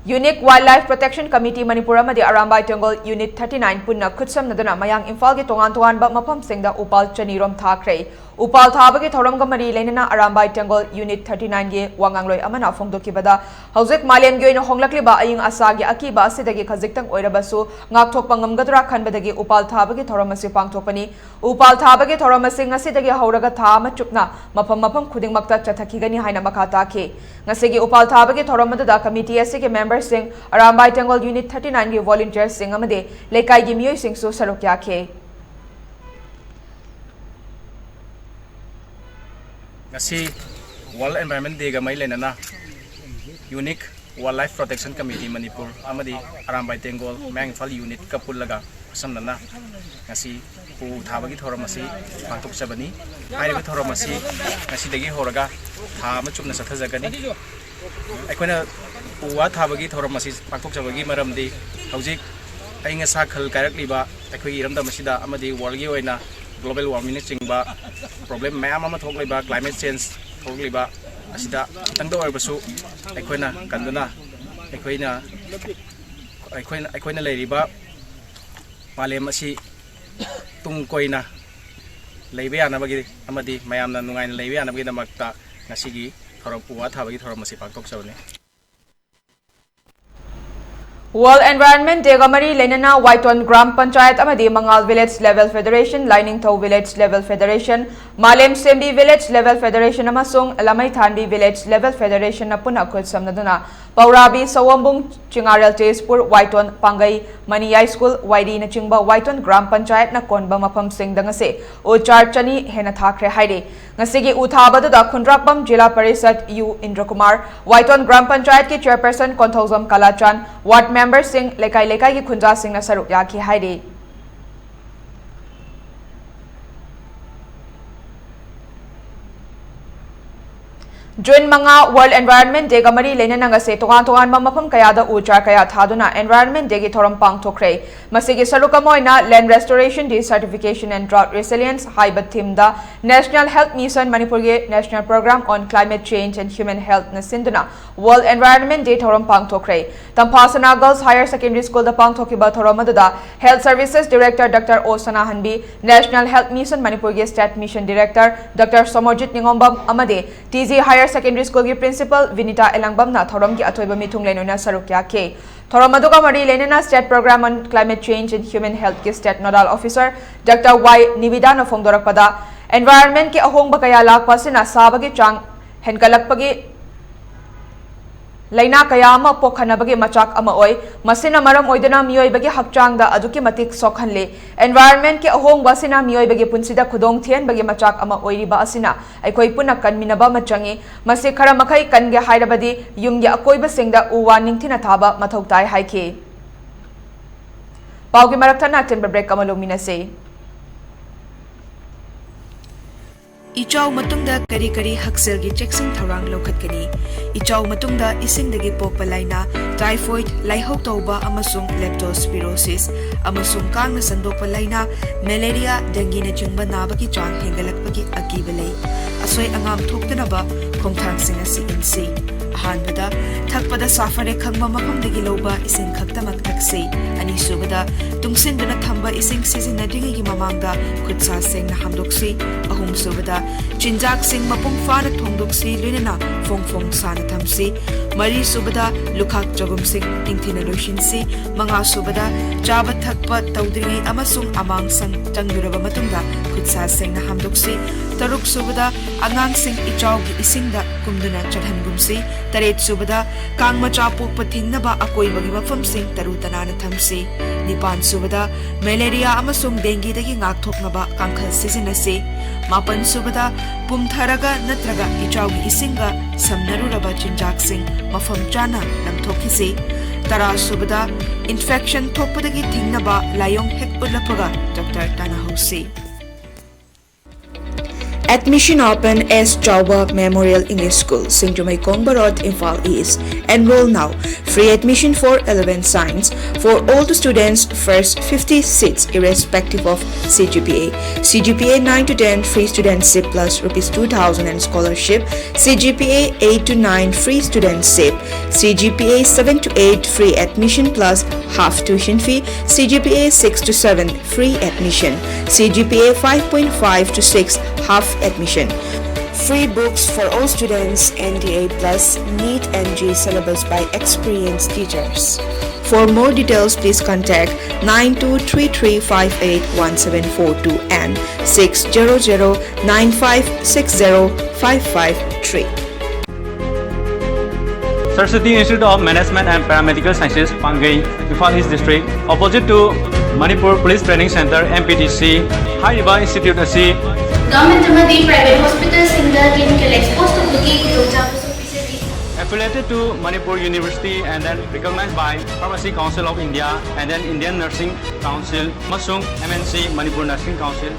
Unique Wildlife Protection Committee Manipur ꯑꯃꯗꯤ ꯑꯔꯥꯝꯕꯥꯏ ꯇꯦꯡꯒꯣꯜ Unit thirty nine ꯄꯨꯟꯅ ꯈꯨꯠꯁꯝꯅꯗꯨꯅ ꯃꯌꯥꯡ ꯏꯝꯐꯥꯜꯒꯤ ꯇꯣꯉꯥꯟ ꯇꯣꯉꯥꯟꯕ ꯃꯐꯝꯁꯤꯡꯗ ꯎꯄꯥꯜ ꯆꯅꯤꯔꯣꯝ ꯊꯥꯈ꯭ꯔꯦ꯫ ꯎꯄꯥꯜ ꯊꯥꯕꯒꯤ ꯊꯧꯔꯝꯒ ꯃꯔꯤ ꯂꯩꯅꯅ ꯑꯔꯥꯝꯕꯥꯏ ꯇꯦꯡꯒꯣꯜ Unit thirty nine ꯒꯤ ꯋꯥꯉꯥꯡꯂꯣꯏ ꯑꯃꯅ ꯐꯣꯡꯗꯣꯛꯈꯤꯕꯗ, ꯍꯧꯖꯤꯛ ꯃꯥꯂꯦꯝꯒꯤ ꯑꯣꯏꯅ ꯍꯣꯡꯂꯛꯂꯤꯕ ꯑꯏꯪ ꯑꯁꯥꯒꯤ ꯑꯀꯤꯕ ꯑꯁꯤꯗꯒꯤ ꯈꯖꯤꯛꯇꯪ ꯑꯣꯏꯔꯕꯁꯨ ꯉꯥꯛꯊꯣꯛꯄ ꯉꯝꯒꯗ꯭ꯔꯥ ꯈꯟꯕꯗꯒꯤ ꯎꯄꯥꯜ ꯊꯥꯕꯒꯤ ꯊꯧꯔꯝ ꯑꯁꯤ ꯄꯥꯡꯊꯣꯛꯄꯅꯤ꯫ ꯎꯄꯥꯜ ꯊꯥꯕꯒꯤ ꯊꯧꯔꯝ ꯑꯁꯤ ꯉꯁꯤꯗꯒꯤ ꯍꯧꯔꯒ ꯊꯥ ꯑꯃ ꯆꯨꯞꯅ ꯃꯐꯝ ꯃꯐꯝ ꯈꯨꯗꯤꯡꯃꯛꯇ ꯆꯠꯊꯈꯤꯒꯅꯤ ꯍꯥꯏꯅ ꯃꯈꯥ ꯇꯥꯈꯤ꯫ ꯉꯁꯤꯒꯤ ꯎꯄꯥꯜ ꯊꯥꯕꯒꯤ ꯊꯧꯔꯝ ꯑꯗꯨꯗ committee ꯑꯁꯤꯒꯤ memberꯁꯤꯡ, ꯑꯔꯥꯝꯕꯥꯏ ꯇꯦꯡꯒꯣꯜ Unit thirty nine ꯒꯤ volunteerꯁꯤꯡ ꯑꯃꯗꯤ ꯂꯩꯀꯥꯏꯒꯤ ꯃꯤꯑꯣꯏꯁꯤꯡꯁꯨ ꯁꯔꯨꯛ ꯌꯥꯈꯤ꯫ ꯉꯁꯤ World Environment Dayꯒ ꯃꯔꯤ ꯂꯩꯅꯅ Unique Wildlife Protection Committee Manipur ꯑꯃꯗꯤ ꯑꯔꯥꯝꯕꯥꯏ ꯇꯦꯡꯒꯣꯜ ꯃꯌꯥꯡ ꯏꯝꯐꯥꯜ Unitꯀ ꯄꯨꯜꯂꯒ ꯑꯁꯝꯅꯅ ꯉꯁꯤ ꯎ ꯊꯥꯕꯒꯤ ꯊꯧꯔꯝ ꯑꯁꯤ ꯄꯥꯡꯊꯣꯛꯆꯕꯅꯤ꯫ ꯍꯥꯏꯔꯤꯕ ꯊꯧꯔꯝ ꯑꯁꯤ ꯉꯁꯤꯗꯒꯤ ꯍꯧꯔꯒ ꯊꯥ ꯑꯃ ꯆꯨꯞꯅ ꯆꯠꯊꯖꯒꯅꯤ꯫ ꯑꯩꯈꯣꯏꯅ ꯎ ꯋꯥ ꯊꯥꯕꯒꯤ ꯊꯧꯔꯝ ꯑꯁꯤ ꯄꯥꯡꯊꯣꯛꯆꯕꯒꯤ ꯃꯔꯝꯗꯤ, ꯍꯧꯖꯤꯛ ꯑꯏꯪ ꯑꯁꯥ ꯈꯜ ꯀꯥꯏꯔꯛꯂꯤꯕ ꯑꯩꯈꯣꯏꯒꯤ ꯏꯔꯝꯗꯝ ꯑꯁꯤꯗ ꯑꯃꯗꯤ worldꯒꯤ ꯑꯣꯏꯅ global warmingꯅꯆꯤꯡꯕ problem ꯃꯌꯥꯝ ꯑꯃ ꯊꯣꯛꯂꯤꯕ, climate change ꯊꯣꯛꯂꯤꯕ ꯑꯁꯤꯗ ꯈꯤꯇꯪꯗ ꯑꯣꯏꯔꯕꯁꯨ ꯑꯩꯈꯣꯏꯅ ꯀꯟꯗꯨꯅ, ꯑꯩꯈꯣꯏꯅ, ꯑꯩꯈꯣꯏꯅ, ꯑꯩꯈꯣꯏꯅ ꯂꯩꯔꯤꯕ ꯃꯥꯂꯦꯝ ꯑꯁꯤ ꯇꯨꯡ ꯀꯣꯏꯅ ꯂꯩꯕ ꯌꯥꯅꯕꯒꯤ ꯑꯃꯗꯤ ꯃꯌꯥꯝꯅ ꯅꯨꯡꯉꯥꯏꯅ ꯂꯩꯕ ꯌꯥꯅꯕꯒꯤꯗꯃꯛꯇ ꯉꯁꯤꯒꯤ ꯊꯧꯔꯝ, ꯎ ꯋꯥ ꯊꯥꯕꯒꯤ ꯊꯧꯔꯝ ꯑꯁꯤ ꯄꯥꯡꯊꯣꯛꯆꯕꯅꯤ꯫ World Environment Dayꯒ ꯃꯔꯤ ꯂꯩꯅꯅ ꯋꯥꯏꯇꯣꯟ ꯒ꯭ꯔꯥꯝ ꯄꯟꯆꯥꯌꯠ ꯑꯃꯗꯤ ꯃꯉꯥꯜ Village Level Federation, ꯂꯥꯏꯅꯤꯡꯊꯧ Village Level Federation, ꯃꯥꯂꯦꯝ ꯁꯦꯝꯕꯤ Village Level Federation ꯑꯃꯁꯨꯡ ꯂꯃꯩꯊꯥꯟꯕꯤ Village Level Federationꯅ ꯄꯨꯟꯅ ꯈꯨꯠ ꯁꯝꯅꯗꯨꯅ ꯄꯧꯔꯥꯕꯤ, ꯁꯑꯣꯝꯕꯨꯡ, ꯆꯤꯉꯥꯔꯦꯜ, ꯇꯦꯖꯄꯨꯔ, ꯋꯥꯏꯇꯣꯟ, ꯄꯥꯡꯒꯩ, ꯃꯅꯤꯌꯥꯏ ꯁ꯭ꯀꯨꯜ, ꯋꯥꯏꯔꯤꯅꯆꯤꯡꯕ ꯋꯥꯏꯇꯣꯟ ꯒ꯭ꯔꯥꯝ ꯄꯟꯆꯥꯌꯠꯅ ꯀꯣꯟꯕ ꯃꯐꯝꯁꯤꯡꯗ ꯉꯁꯤ ꯎ ꯆꯥꯔ ꯆꯅꯤ ꯍꯦꯟꯅ ꯊꯥꯈ꯭ꯔꯦ ꯍꯥꯏꯔꯤ꯫ ꯉꯁꯤꯒꯤ ꯎ ꯊꯥꯕꯗꯨꯗ ꯈꯨꯟꯗ꯭ꯔꯥꯛꯄꯝ ꯖꯤꯂꯥ ꯄꯔꯤꯁꯠ ꯌꯨ ꯏꯟꯗ꯭ꯔꯀꯨꯃꯥꯔ, ꯋꯥꯏꯇꯣꯟ ꯒ꯭ꯔꯥꯝ ꯄꯟꯆꯥꯌꯠꯀꯤ chairperson ꯀꯣꯟꯊꯧꯖꯝ ꯀꯂꯥꯆꯥꯟ, ward memberꯁꯤꯡ, ꯂꯩꯀꯥꯏ ꯂꯩꯀꯥꯏꯒꯤ ꯈꯨꯟꯖꯥꯁꯤꯡꯅ ꯁꯔꯨꯛ ꯌꯥꯈꯤ ꯍꯥꯏꯔꯤ꯫ June ꯃꯉꯥ World Environment Day ꯒ ꯃꯔꯤ ꯂꯩꯅꯅ ꯉꯁꯤ ꯇꯣꯉꯥꯟ ꯇꯣꯉꯥꯟꯕ ꯃꯐꯝ ꯀꯌꯥꯗ ꯎ ꯆꯥꯔ ꯀꯌꯥ ꯊꯥꯗꯨꯅ Environment Day ꯒꯤ ꯊꯧꯔꯝ ꯄꯥꯡꯊꯣꯛꯈ꯭ꯔꯦ꯫ ꯃꯁꯤꯒꯤ ꯁꯔꯨꯛ ꯑꯃ ꯑꯣꯏꯅ Land Restoration, Desertification and Drought Resilience ꯍꯥꯏꯕ theme ꯗ National Health Mission ꯃꯅꯤꯄꯨꯔꯒꯤ National Program on Climate Change and Human Health ꯅ ꯁꯤꯟꯗꯨꯅ World Environment Day ꯊꯧꯔꯝ ꯄꯥꯡꯊꯣꯛꯈ꯭ꯔꯦ꯫ ꯇꯝꯐꯥꯁꯅꯥ Girls Higher Secondary School ꯗ ꯄꯥꯡꯊꯣꯛꯈꯤꯕ ꯊꯧꯔꯝ ꯑꯗꯨꯗ Health Services Director Doctor O ꯁꯅꯥꯍꯟꯕꯤ, National Health Mission ꯃꯅꯤꯄꯨꯔꯒꯤ State Mission Director Doctor Somorjit ꯅꯤꯉꯣꯝꯕꯝ ꯑꯃꯗꯤ T G Higher Secondary School ꯒꯤ Principal ꯚꯤꯅꯤꯇꯥ ꯑꯦꯂꯪꯕꯝꯅ ꯊꯧꯔꯝꯒꯤ ꯑꯊꯣꯏꯕ ꯃꯤꯊꯨꯡꯂꯦꯟ ꯑꯣꯏꯅ ꯁꯔꯨꯛ ꯌꯥꯈꯤ꯫ ꯊꯧꯔꯝ ꯑꯗꯨꯒ ꯃꯔꯤ ꯂꯩꯅꯅ State Program on Climate Change and Human Health ꯀꯤ State Nodal Officer Doctor Y ꯅꯤꯕꯤꯗꯥꯅ ꯐꯣꯡꯗꯣꯔꯛꯄꯗ, Environment ꯀꯤ ꯑꯍꯣꯡꯕ ꯀꯌꯥ ꯂꯥꯛꯄ ꯑꯁꯤꯅ ꯁꯥꯕꯒꯤ ꯆꯥꯡ ꯍꯦꯟꯒꯠꯂꯛꯄꯒꯤ ꯂꯥꯏꯅꯥ ꯀꯌꯥ ꯑꯃ ꯄꯣꯛꯍꯟꯅꯕꯒꯤ ꯃꯆꯥꯛ ꯑꯃ ꯑꯣꯏ꯫ ꯃꯁꯤꯅ ꯃꯔꯝ ꯑꯣꯏꯗꯨꯅ ꯃꯤꯑꯣꯏꯕꯒꯤ ꯍꯛꯆꯥꯡꯗ ꯑꯗꯨꯛꯀꯤ ꯃꯇꯤꯛ ꯁꯣꯛꯍꯜꯂꯤ꯫ Environment ꯀꯤ ꯑꯍꯣꯡꯕ ꯑꯁꯤꯅ ꯃꯤꯑꯣꯏꯕꯒꯤ ꯄꯨꯟꯁꯤꯗ ꯈꯨꯗꯣꯡ ꯊꯤꯍꯟꯕꯒꯤ ꯃꯆꯥꯛ ꯑꯃ ꯑꯣꯏꯔꯤꯕ ꯑꯁꯤꯅ ꯑꯩꯈꯣꯏ ꯄꯨꯟꯅ ꯀꯟꯃꯤꯟꯅꯕ ꯑꯃ ꯆꯪꯏ꯫ ꯃꯁꯤ ꯈꯔ ꯃꯈꯩ ꯀꯟꯒꯦ ꯍꯥꯏꯔꯕꯗꯤ ꯌꯨꯝꯒꯤ ꯑꯀꯣꯏꯕꯁꯤꯡꯗ ꯎ ꯋꯥ ꯅꯤꯡꯊꯤꯅ ꯊꯥꯕ ꯃꯊꯧ ꯇꯥꯏ ꯍꯥꯏꯈꯤ꯫ ꯄꯥꯎꯒꯤ ꯃꯔꯛ ꯊꯠꯅ ꯑꯇꯦꯟꯕ break ꯑꯃ ꯂꯧꯃꯤꯟꯅꯁꯤ꯫ ꯏꯆꯥꯎ ꯃꯇꯨꯡꯗ ꯀꯔꯤ ꯀꯔꯤ ꯍꯛꯁꯦꯜꯒꯤ ꯆꯦꯛꯁꯤꯟ ꯊꯧꯔꯥꯡ ꯂꯧꯈꯠꯀꯅꯤ? ꯏꯆꯥꯎ ꯃꯇꯨꯡꯗ ꯏꯁꯤꯡꯗꯒꯤ ꯄꯣꯛꯄ ꯂꯥꯏꯅꯥ, typhoid, ꯂꯥꯏꯍꯧ ꯇꯧꯕ ꯑꯃꯁꯨꯡ leptospirosis, ꯑꯃꯁꯨꯡ ꯀꯥꯡꯅ ꯁꯟꯗꯣꯛꯄ ꯂꯥꯏꯅꯥ, malaria, dengueꯅꯆꯤꯡꯕ ꯅꯥꯕꯒꯤ ꯆꯥꯡ ꯍꯦꯟꯒꯠꯂꯛꯄꯒꯤ ꯑꯀꯤꯕ ꯂꯩ꯫ ꯑꯁꯣꯏ ꯑꯉꯥꯝ ꯊꯣꯛꯇꯅꯕ ꯈꯣꯡꯊꯥꯡꯁꯤꯡ ꯑꯁꯤ ꯏꯟꯁꯤ꯫ ꯑꯍꯥꯟꯕꯗ, ꯊꯛꯄꯗ ꯁꯥꯐꯔꯦ ꯈꯪꯕ ꯃꯐꯝꯗꯒꯤ ꯂꯧꯕ ꯏꯁꯤꯡ ꯈꯛꯇꯃꯛ ꯊꯛꯁꯤ꯫ ꯑꯅꯤꯁꯨꯕꯗ, ꯇꯨꯡꯁꯤꯟꯗꯨꯅ ꯊꯝꯕ ꯏꯁꯤꯡ ꯁꯤꯖꯤꯟꯅꯗ꯭ꯔꯤꯉꯩꯒꯤ ꯃꯃꯥꯡꯗ ꯈꯨꯠ ꯁꯥ ꯁꯦꯡꯅ ꯍꯥꯝꯗꯣꯛꯁꯤ꯫ ꯑꯍꯨꯝꯁꯨꯕꯗ, ꯆꯤꯟꯖꯥꯛꯁꯤꯡ ꯃꯄꯨꯡ ꯐꯥꯅ ꯊꯣꯡꯗꯣꯛꯁꯤ, ꯂꯣꯏꯅꯅ ꯐꯣꯡ ꯐꯣꯡ ꯁꯥꯅ ꯊꯝꯁꯤ꯫ ꯃꯔꯤꯁꯨꯕꯗ, ꯂꯨꯈꯥꯛ ꯆꯒꯨꯝꯁꯤꯡ ꯅꯤꯡꯊꯤꯅ ꯂꯣꯏꯁꯤꯟꯁꯤ꯫ ꯃꯉꯥꯁꯨꯕꯗ, ꯆꯥꯕ ꯊꯛꯄ ꯇꯧꯗ꯭ꯔꯤꯉꯩ ꯑꯃꯁꯨꯡ ꯑꯃꯥꯡ ꯁꯪ ꯆꯪꯂꯨꯔꯕ ꯃꯇꯨꯡꯗ ꯈꯨꯠ ꯁꯥ ꯁꯦꯡꯅ ꯍꯥꯝꯗꯣꯛꯁꯤ꯫ ꯇꯔꯨꯛꯁꯨꯕꯗ, ꯑꯉꯥꯡꯁꯤꯡ ꯏꯆꯥꯎꯒꯤ ꯏꯁꯤꯡꯗ ꯀꯨꯝꯗꯨꯅ ꯆꯠꯍꯟꯒꯨꯝꯁꯤ꯫ ꯇꯔꯦꯠꯁꯨꯕꯗ, ꯀꯥꯡ ꯃꯆꯥ ꯄꯣꯛꯄ ꯊꯤꯡꯅꯕ ꯑꯀꯣꯏꯕꯒꯤ ꯃꯐꯝꯁꯤꯡ ꯇꯔꯨ ꯇꯅꯥꯟꯅ ꯊꯝꯁꯤ꯫ ꯅꯤꯄꯥꯟꯁꯨꯕꯗ, malaria ꯑꯃꯁꯨꯡ dengueꯗꯒꯤ ꯉꯥꯛꯊꯣꯛꯅꯕ ꯀꯥꯡꯈꯜ ꯁꯤꯖꯤꯟꯅꯁꯤ꯫ ꯃꯥꯄꯟꯁꯨꯕꯗ, ꯄꯨꯝꯊꯔꯒ ꯅꯠꯇ꯭ꯔꯒ ꯏꯆꯥꯎꯒꯤ ꯏꯁꯤꯡꯒ ꯁꯝꯅꯔꯨꯔꯕ ꯆꯤꯟꯖꯥꯛꯁꯤꯡ ꯃꯐꯝ ꯆꯥꯅ ꯂꯪꯊꯣꯛꯈꯤꯁꯤ꯫ ꯇꯔꯥꯁꯨꯕꯗ, infection ꯊꯣꯛꯄꯗꯒꯤ ꯊꯤꯡꯅꯕ ꯂꯥꯏꯑꯣꯡ ꯍꯦꯛ ꯎꯠꯂꯛꯄꯒ doctor ꯇꯥꯟꯅꯍꯧꯁꯤ꯫ Admission open as Chauba Memorial English School, Singjumai Kongba Road, Imphal East. Enroll now. Free admission for eleven science for all the students, first fifty seats, irrespective of C G P A. C G P A nine to ten, free student ship plus rupees two thousand and scholarship. C G P A eight to nine, free student ship. C G P A seven to eight, free admission plus half tuition fee. C G P A six to seven, free admission. C G P A five point five to six, half admission. Free books for all students, N D A plus, NEET N G syllabus by experienced teachers. For more details, please contact nine two three three five eight one seven four two and six zero zero nine five six zero five five three. Saraswati Institute of Management and Paramedical Sciences, Pangai, Imphal East District, opposite to Manipur Police Training Center, M P T C, ꯍꯥꯏꯔꯤꯕ institute ꯑꯁꯤ Government ꯑꯃꯗꯤ private hospitalꯁꯤꯡꯗ clinical expose ꯇꯧꯕꯒꯤ ꯈꯨꯗꯣꯡꯆꯥꯕꯁꯨ ꯄꯤꯖꯔꯤ꯫ Affiliated to Manipur University and then recognized by Pharmacy Council of India and then Indian Nursing Council ꯑꯃꯁꯨꯡ M N C Manipur Nursing Council꯫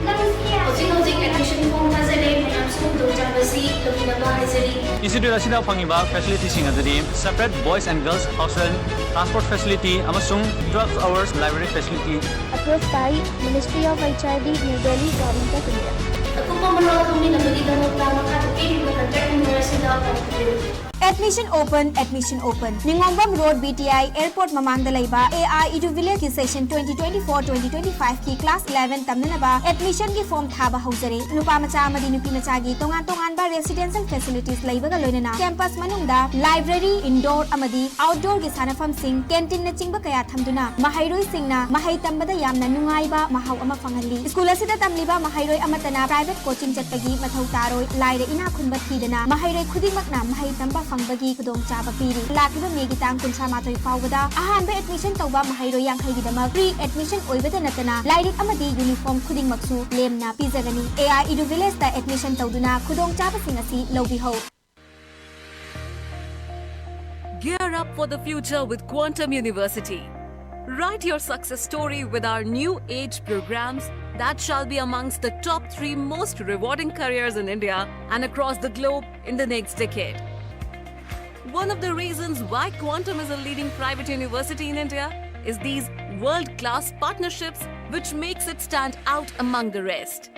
ꯍꯧꯖꯤꯛ ꯍꯧꯖꯤꯛ admission form ꯊꯥꯖꯔꯦ, ꯃꯌꯥꯝꯁꯨ ꯈꯨꯗꯣꯡꯆꯥꯕꯁꯤ ꯂꯧꯕꯤꯅꯕ ꯍꯥꯏꯖꯔꯤ꯫ Institute ꯑꯁꯤꯗ ꯐꯪꯉꯤꯕ facilityꯁꯤꯡ ꯑꯗꯨꯗꯤ separate boys and girls hostel, transport facility ꯑꯃꯁꯨꯡ twelve hours library facility꯫ Approved by Ministry of H R D, New Delhi, Government of India. ꯑꯀꯨꯞꯄ ꯃꯔꯣꯜ ꯈꯪꯃꯤꯟꯅꯕꯒꯤꯗꯃꯛꯇ ꯃꯈꯥꯗ ꯄꯤꯔꯤꯕ contact number ꯑꯁꯤꯗ ꯄꯥꯎ ꯐꯥꯎꯕꯤꯔꯛꯎ꯫ Admission open, admission open. ꯅꯤꯉꯣꯝꯕꯝ Road, B T I Airport ꯃꯃꯥꯡꯗ ꯂꯩꯕ A I Edu Village ꯀꯤ session twenty twenty-four twenty twenty-five ꯀꯤ class eleven ꯇꯝꯅꯅꯕ admission ꯒꯤ form ꯊꯥꯕ ꯍꯧꯖꯔꯦ꯫ ꯅꯨꯄꯥ ꯃꯆꯥ ꯑꯃꯗꯤ ꯅꯨꯄꯤ ꯃꯆꯥꯒꯤ ꯇꯣꯉꯥꯟ ꯇꯣꯉꯥꯟꯕ residential facilities ꯂꯩꯕꯒ ꯂꯣꯏꯅꯅ campus ꯃꯅꯨꯡꯗ library, indoor ꯑꯃꯗꯤ outdoor ꯒꯤ ꯁꯥꯟꯅꯐꯝꯁꯤꯡ, canteen ꯅꯆꯤꯡꯕ ꯀꯌꯥ ꯊꯝꯗꯨꯅ ꯃꯍꯩꯔꯣꯏꯁꯤꯡꯅ ꯃꯍꯩ ꯇꯝꯕꯗ ꯌꯥꯝꯅ ꯅꯨꯡꯉꯥꯏꯕ ꯃꯍꯥꯎ ꯑꯃ ꯐꯪꯍꯜꯂꯤ꯫ School ꯑꯁꯤꯗ ꯇꯝꯂꯤꯕ ꯃꯍꯩꯔꯣꯏ ꯑꯃꯠꯇꯅ private coaching ꯆꯠꯄꯒꯤ ꯃꯊꯧ ꯇꯥꯔꯣꯏ꯫ ꯂꯥꯏꯔ ꯏꯅꯥ ꯈꯨꯟꯕ ꯊꯤꯗꯅ ꯃꯍꯩꯔꯣꯏ ꯈꯨꯗꯤꯡꯃꯛꯅ ꯃꯍꯩ ꯇꯝꯕ ꯐꯪꯕꯒꯤ ꯈꯨꯗꯣꯡꯆꯥꯕ ꯄꯤꯔꯤ꯫ ꯂꯥꯛꯂꯤꯕ May ꯒꯤ ꯇꯥꯡ ꯀꯨꯟꯊ꯭ꯔꯥ ꯃꯥꯊꯣꯏ ꯐꯥꯎꯕꯗ ꯑꯍꯥꯟꯕ admission ꯇꯧꯕ ꯃꯍꯩꯔꯣꯏ ꯌꯥꯡꯈꯩꯒꯤꯗꯃꯛ free admission ꯑꯣꯏꯕꯇ ꯅꯠꯇꯅ ꯂꯥꯏꯔꯤꯛ ꯑꯃꯗꯤ uniform ꯈꯨꯗꯤꯡꯃꯛꯁꯨ ꯂꯦꯝꯅ ꯄꯤꯖꯒꯅꯤ꯫ A I Edu Village ꯇ admission ꯇꯧꯗꯨꯅ ꯈꯨꯗꯣꯡꯆꯥꯕꯁꯤꯡ ꯑꯁꯤ ꯂꯧꯕꯤꯍꯧ꯫ Gear up for the future with Quantum University. Write your success story with our new age programs that shall be amongst the top three most rewarding careers in India and across the globe in the next decade. One of the reasons why Quantum is a leading private university in India is these world class partnerships, which makes it stand out among the rest.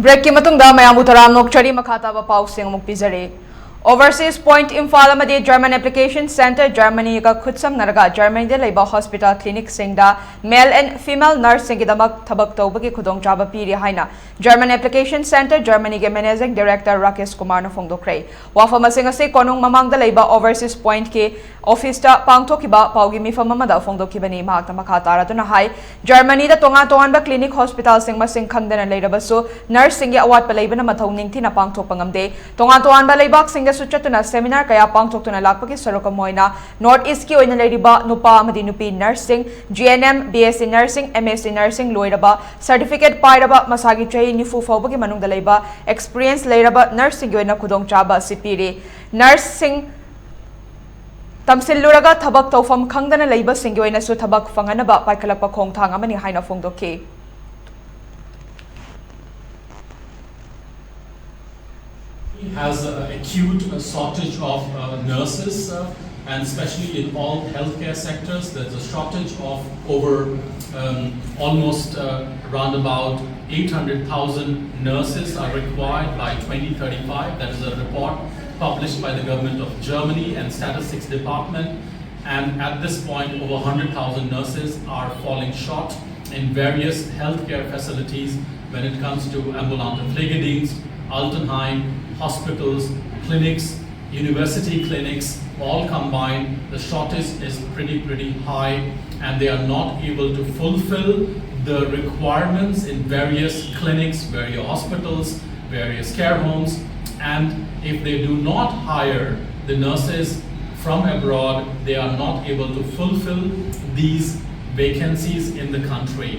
Breakꯀꯤ ꯃꯇꯨꯡꯗ ꯃꯌꯥꯝꯕꯨ ꯇꯔꯥꯝꯅ ꯑꯣꯛꯆꯔꯤ꯫ ꯃꯈꯥ ꯇꯥꯕ ꯄꯥꯎꯁꯤꯡ ꯑꯃꯨꯛ ꯄꯤꯖꯔꯤ꯫ Overseas Point ꯏꯝꯐꯥꯜ ꯑꯃꯗꯤ German Application Centre Germanyꯒ ꯈꯨꯠꯁꯝꯅꯔꯒ Germanyꯗ ꯂꯩꯕ hospital clinicꯁꯤꯡꯗ male and female nurseꯁꯤꯡꯒꯤꯗꯃꯛ ꯊꯕꯛ ꯇꯧꯕꯒꯤ ꯈꯨꯗꯣꯡꯆꯥꯕ ꯄꯤꯔꯤ ꯍꯥꯏꯅ German Application Centre Germanyꯒꯤ Managing Director Rakesh ꯀꯨꯃꯥꯔꯅ ꯐꯣꯡꯗꯣꯛꯈ꯭ꯔꯦ꯫ ꯋꯥꯐꯝ ꯑꯁꯤꯡ ꯑꯁꯤ ꯀꯣꯅꯨꯡ ꯃꯃꯥꯡꯗ ꯂꯩꯕ Overseas Pointꯀꯤ officeꯇ ꯄꯥꯡꯊꯣꯛꯈꯤꯕ ꯄꯥꯎꯒꯤ ꯃꯤꯐꯝ ꯑꯃꯗ ꯐꯣꯡꯗꯣꯛꯈꯤꯕꯅꯤ꯫ ꯃꯍꯥꯛꯅ ꯃꯈꯥ ꯇꯥꯔꯗꯨꯅ ꯍꯥꯏ, Germanyꯗ ꯇꯣꯉꯥꯟ ꯇꯣꯉꯥꯟꯕ clinic hospitalꯁꯤꯡ ꯃꯁꯤꯡ ꯈꯪꯗꯅ ꯂꯩꯔꯕꯁꯨ, nurseꯁꯤꯡꯒꯤ ꯑꯋꯥꯠꯄ ꯂꯩꯕꯅ ꯃꯊꯧ ꯅꯤꯡꯊꯤꯅ ꯄꯥꯡꯊꯣꯛꯄ ꯉꯝꯗꯦ꯫ ꯇꯣꯉꯥꯟ ꯇꯣꯉꯥꯟꯕ ꯂꯩꯕꯥꯛꯁꯤꯡꯗꯁꯨ ꯆꯠꯇꯨꯅ seminar ꯀꯌꯥ ꯄꯥꯡꯊꯣꯛꯇꯨꯅ ꯂꯥꯛꯄꯒꯤ ꯁꯔꯨꯛ ꯑꯃ ꯑꯣꯏꯅ North Eastꯀꯤ ꯑꯣꯏꯅ ꯂꯩꯔꯤꯕ ꯅꯨꯄꯥ ꯑꯃꯗꯤ ꯅꯨꯄꯤ nurseꯁꯤꯡ, G N M, B S C Nursing, M S C Nursing ꯂꯣꯏꯔꯕ, certificate ꯄꯥꯏꯔꯕ, ꯃꯁꯥꯒꯤ ꯆꯍꯤ ꯅꯤꯐꯨ ꯐꯥꯎꯕꯒꯤ ꯃꯅꯨꯡꯗ ꯂꯩꯕ experience ꯂꯩꯔꯕ nurseꯁꯤꯡꯒꯤ ꯑꯣꯏꯅ ꯈꯨꯗꯣꯡꯆꯥꯕ ꯑꯁꯤ ꯄꯤꯔꯤ꯫ Nurseꯁꯤꯡ ꯇꯝꯁꯤꯜꯂꯨꯔꯒ ꯊꯕꯛ ꯇꯧꯐꯝ ꯈꯪꯗꯅ ꯂꯩꯕꯁꯤꯡꯒꯤ ꯑꯣꯏꯅꯁꯨ ꯊꯕꯛ ꯐꯪꯍꯟꯅꯕ ꯄꯥꯏꯈꯠꯂꯛꯄ ꯈꯣꯡꯊꯥꯡ ꯑꯃꯅꯤ ꯍꯥꯏꯅ ꯐꯣꯡꯗꯣꯛꯈꯤ꯫ Has an acute uh, shortage of uh, nurses, uh, and especially in all healthcare sectors, there's a shortage of over um, almost uh, around about eight hundred thousand nurses are required by twenty thirty-five. That is a report published by the government of Germany and Statistics Department. And at this point, over one hundred thousand nurses are falling short in various healthcare facilities when it comes to ambulante Pflegedienst, Altenheim, hospitals, clinics, university clinics, all combined, the shortage is pretty, pretty high, and they are not able to fulfill the requirements in various clinics, various hospitals, various care homes. And if they do not hire the nurses from abroad, they are not able to fulfill these vacancies in the country.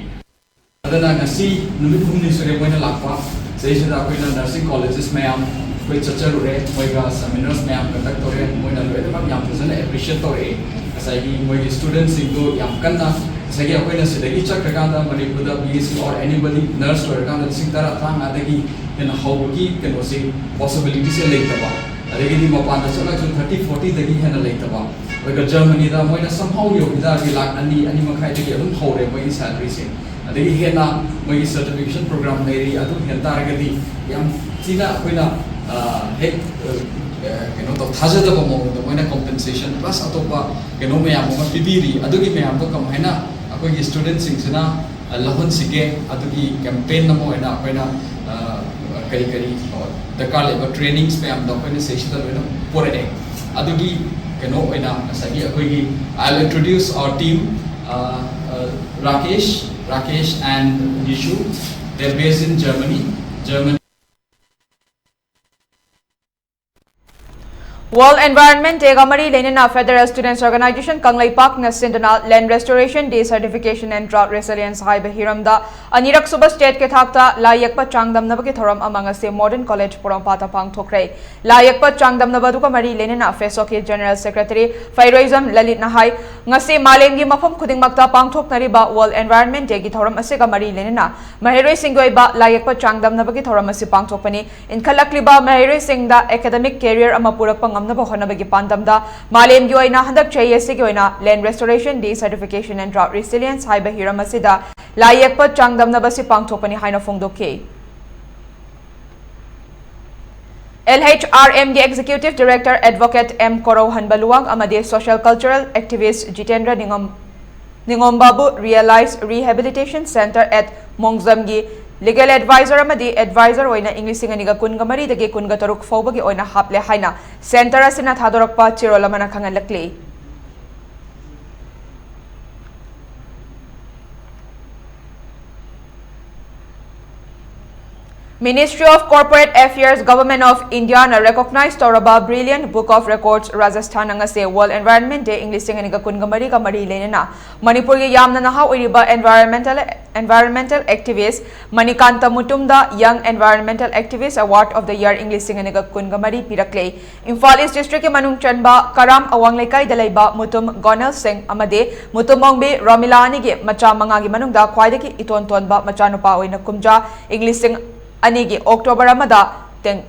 ꯑꯗꯨꯅ ꯉꯁꯤ ꯅꯨꯃꯤꯠ ꯍꯨꯝꯅꯤ ꯁꯨꯔꯦ ꯃꯣꯏꯅ ꯂꯥꯛꯄ꯫ ꯁꯤꯗꯩꯁꯤꯗ ꯑꯩꯈꯣꯏꯅ nursing colleges ꯃꯌꯥꯝ ꯑꯩꯈꯣꯏ ꯆꯠꯆꯔꯨꯔꯦ, ꯃꯣꯏꯒ seminars ꯃꯌꯥꯝ conduct ꯇꯧꯔꯦ꯫ ꯃꯣꯏꯅ ꯂꯣꯏꯅꯃꯛ ꯌꯥꯝ ꯐꯖꯅ appreciate ꯇꯧꯔꯛꯑꯦ꯫ ꯉꯁꯥꯏꯒꯤ ꯃꯣꯏꯒꯤ studentꯁꯤꯡꯗꯣ ꯌꯥꯝ ꯀꯟꯅ, ꯉꯁꯥꯏꯒꯤ ꯑꯩꯈꯣꯏꯅ ꯁꯤꯗꯒꯤ ꯆꯠꯈ꯭ꯔꯀꯥꯟꯗ ꯃꯅꯤꯄꯨꯔꯗ B S C or anybody nurse ꯂꯣꯏꯔꯀꯥꯟꯗ ꯂꯤꯁꯤꯡ ꯇꯔꯥ ꯇꯔꯥꯃꯉꯥꯗꯒꯤ ꯍꯦꯟꯅ ꯍꯧꯕꯒꯤ ꯀꯩꯅꯣꯁꯦ, possibilityꯁꯦ ꯂꯩꯇꯕ, ꯑꯗꯒꯤꯗꯤ ꯃꯄꯥꯟꯗ ꯆꯠꯂꯒꯁꯨ thirty fortyꯗꯒꯤ ꯍꯦꯟꯅ ꯂꯩꯇꯕ꯫ ꯑꯗꯨꯒ ꯖꯔꯃꯅꯤꯗ ꯃꯣꯏꯅ somehow ꯌꯧꯈꯤ ꯇꯥꯔꯗꯤ ꯂꯥꯛ ꯑꯅꯤ, ꯑꯅꯤ ꯃꯈꯥꯏꯗꯒꯤ ꯑꯗꯨꯝ ꯍꯧꯔꯦ ꯃꯣꯏꯒꯤ salaryꯁꯦ꯫ ꯑꯗꯒꯤ ꯍꯦꯟꯅ ꯃꯣꯏꯒꯤ certification program ꯂꯩꯔꯤ, ꯑꯗꯨ ꯍꯦꯟ ꯇꯥꯔꯒꯗꯤ ꯌꯥꯝ ꯊꯤꯅ ꯑꯩꯈꯣꯏꯅ, ꯑ, ꯍꯦꯛ, ꯑ, ꯀꯩꯅꯣ ꯇꯧ, ꯊꯥꯖꯗꯕ ꯃꯑꯣꯡꯗ ꯃꯣꯏꯅ compensation plus ꯑꯇꯣꯞꯄ ꯀꯩꯅꯣ ꯃꯌꯥꯝ ꯑꯃ ꯄꯤꯕꯤꯔꯤ꯫ ꯑꯗꯨꯒꯤ ꯃꯌꯥꯝꯗꯣ ꯀꯃꯥꯏꯅ ꯑꯩꯈꯣꯏꯒꯤ studentꯁꯤꯡꯁꯤꯅ, ꯑ, ꯂꯧꯍꯟꯁꯤꯒꯦ, ꯑꯗꯨꯒꯤ campaign ꯑꯃ ꯑꯣꯏꯅ ꯑꯩꯈꯣꯏꯅ, ꯑ, ꯀꯔꯤ ꯀꯔꯤ, ꯑ, ꯗꯔꯀꯥꯔ ꯂꯩꯕ trainings ꯃꯌꯥꯝꯗꯣ ꯑꯩꯈꯣꯏꯅ ꯁꯤꯗꯩꯁꯤꯗ ꯂꯣꯏꯅ ꯄꯨꯔꯛꯑꯦ꯫ ꯑꯗꯨꯒꯤ ꯀꯩꯅꯣ ꯑꯣꯏꯅ ꯉꯁꯥꯏꯒꯤ ꯑꯩꯈꯣꯏꯒꯤ, I'll introduce our team, uh, uh, Rakesh, Rakesh and Nishu. They're based in Germany. Germany. World Environment Day ꯒ ꯃꯔꯤ ꯂꯩꯅꯅ Federal Students Organization ꯀꯪꯂꯩꯄꯥꯛꯅ ꯁꯤꯟꯗꯨꯅ Land Restoration Day Certification and Drought Resilience ꯍꯥꯏꯕ ꯍꯤꯔꯝꯗ ꯑꯅꯤꯔꯛ ꯁꯨꯕ state ꯀꯤ ꯊꯥꯛꯇ ꯂꯥꯏ ꯌꯦꯛꯄ ꯆꯥꯡꯗꯝꯅꯕꯒꯤ ꯊꯧꯔꯝ ꯑꯃ ꯉꯁꯤ Modern College ꯄꯣꯔꯣꯝꯄꯥꯠꯇ ꯄꯥꯡꯊꯣꯛꯈ꯭ꯔꯦ꯫ ꯂꯥꯏ ꯌꯦꯛꯄ ꯆꯥꯡꯗꯝꯅꯕ ꯑꯗꯨꯒ ꯃꯔꯤ ꯂꯩꯅꯅ FESOC ꯀꯤ General Secretary ꯐꯩꯔꯣꯏꯖꯝ ꯂꯂꯤꯠꯅ ꯍꯥꯏ, ꯉꯁꯤ ꯃꯥꯂꯦꯝꯒꯤ ꯃꯐꯝ ꯈꯨꯗꯤꯡꯃꯛꯇ ꯄꯥꯡꯊꯣꯛꯅꯔꯤꯕ World Environment Day ꯒꯤ ꯊꯧꯔꯝ ꯑꯁꯤꯒ ꯃꯔꯤ ꯂꯩꯅꯅ ꯃꯍꯩꯔꯣꯏꯁꯤꯡꯒꯤ ꯑꯣꯏꯕ ꯂꯥꯏ ꯌꯦꯛꯄ ꯆꯥꯡꯗꯝꯅꯕꯒꯤ ꯊꯧꯔꯝ ꯑꯁꯤ ꯄꯥꯡꯊꯣꯛꯄꯅꯤ꯫ ꯏꯟꯈꯠꯂꯛꯂꯤꯕ ꯃꯍꯩꯔꯣꯏꯁꯤꯡꯗ academic career ꯑꯃ ꯄꯨꯔꯛꯄ ꯉꯝꯅꯕ ꯍꯣꯠꯅꯕꯒꯤ ꯄꯥꯟꯗꯝꯗ ꯃꯥꯂꯦꯝꯒꯤ ꯑꯣꯏꯅ ꯍꯟꯗꯛ ꯆꯍꯤ ꯑꯁꯤꯒꯤ ꯑꯣꯏꯅ Land Restoration Day Certification and Drought Resilience ꯍꯥꯏꯕ ꯍꯤꯔꯝ ꯑꯁꯤꯗ ꯂꯥꯏ ꯌꯦꯛꯄ ꯆꯥꯡꯗꯝꯅꯕ ꯑꯁꯤ ꯄꯥꯡꯊꯣꯛꯄꯅꯤ ꯍꯥꯏꯅ ꯐꯣꯡꯗꯣꯛꯈꯤ꯫ L H R M ꯒꯤ Executive Director Advocate M ꯀꯣꯔꯧꯍꯟꯕ Luwang ꯑꯃꯗꯤ Social Cultural Activist Jitendra ꯅꯤꯉꯝ ꯅꯤꯉꯣꯝꯕꯥꯕꯨ Realize Rehabilitation Center at ꯃꯣꯡꯖꯝꯒꯤ Legal Advisor ꯑꯃꯗꯤ Advisor ꯑꯣꯏꯅ ꯏꯪ ꯂꯤꯁꯤꯡ ꯑꯅꯤꯒ ꯀꯨꯟꯒ ꯃꯔꯤꯗꯒꯤ ꯀꯨꯟꯒ ꯇꯔꯨꯛ ꯐꯥꯎꯕꯒꯤ ꯑꯣꯏꯅ ꯍꯥꯞꯂꯦ ꯍꯥꯏꯅ Centre ꯑꯁꯤꯅ ꯊꯥꯗꯣꯔꯛꯄ ꯆꯦꯔꯣꯜ ꯑꯃꯅ ꯈꯪꯍꯜꯂꯛꯂꯤ꯫ Ministry of Corporate Affairs, Government of India ꯅ recognize ꯇꯧꯔꯕ Brilliant Book of Records Rajasthan ꯑꯁꯤ World Environment Day ꯏꯪ ꯂꯤꯁꯤꯡ ꯑꯅꯤꯒ ꯀꯨꯟꯒ ꯃꯔꯤꯒ ꯃꯔꯤ ꯂꯩꯅꯅ ꯃꯅꯤꯄꯨꯔꯒꯤ ꯌꯥꯝꯅ ꯅꯍꯥ ꯑꯣꯏꯔꯤꯕ environmental environmental activist Manikanta ꯃꯨꯇꯨꯝꯗ Young Environmental Activist Award of the Year ꯏꯪ ꯂꯤꯁꯤꯡ ꯑꯅꯤꯒ ꯀꯨꯟꯒ ꯃꯔꯤ ꯄꯤꯔꯛꯂꯦ꯫ ꯏꯝꯐꯥꯜ ꯏꯁ ꯗꯤꯁꯇ꯭ꯔꯤꯛꯀꯤ ꯃꯅꯨꯡ ꯆꯟꯕ ꯀꯔꯥꯝ ꯑꯋꯥꯡ ꯂꯩꯀꯥꯏꯗ ꯂꯩꯕ ꯃꯨꯇꯨꯝ ꯒꯣꯅꯦꯜ ꯁꯤꯡ ꯑꯃꯗꯤ ꯃꯨꯇꯨꯝ ꯑꯣꯡꯕꯤ ꯔꯣꯃꯤꯂꯥ ꯑꯅꯤꯒꯤ ꯃꯆꯥ ꯃꯉꯥꯒꯤ ꯃꯅꯨꯡꯗ ꯈ꯭ꯋꯥꯏꯗꯒꯤ ꯏꯇꯣꯟ ꯇꯣꯟꯕ ꯃꯆꯥꯅꯨꯄꯥ ꯑꯣꯏꯅ ꯀꯨꯝꯖꯥ ꯏꯪ ꯂꯤꯁꯤꯡ ꯑꯅꯤꯒꯤ October ꯑꯃꯗ ꯇꯦꯡ-,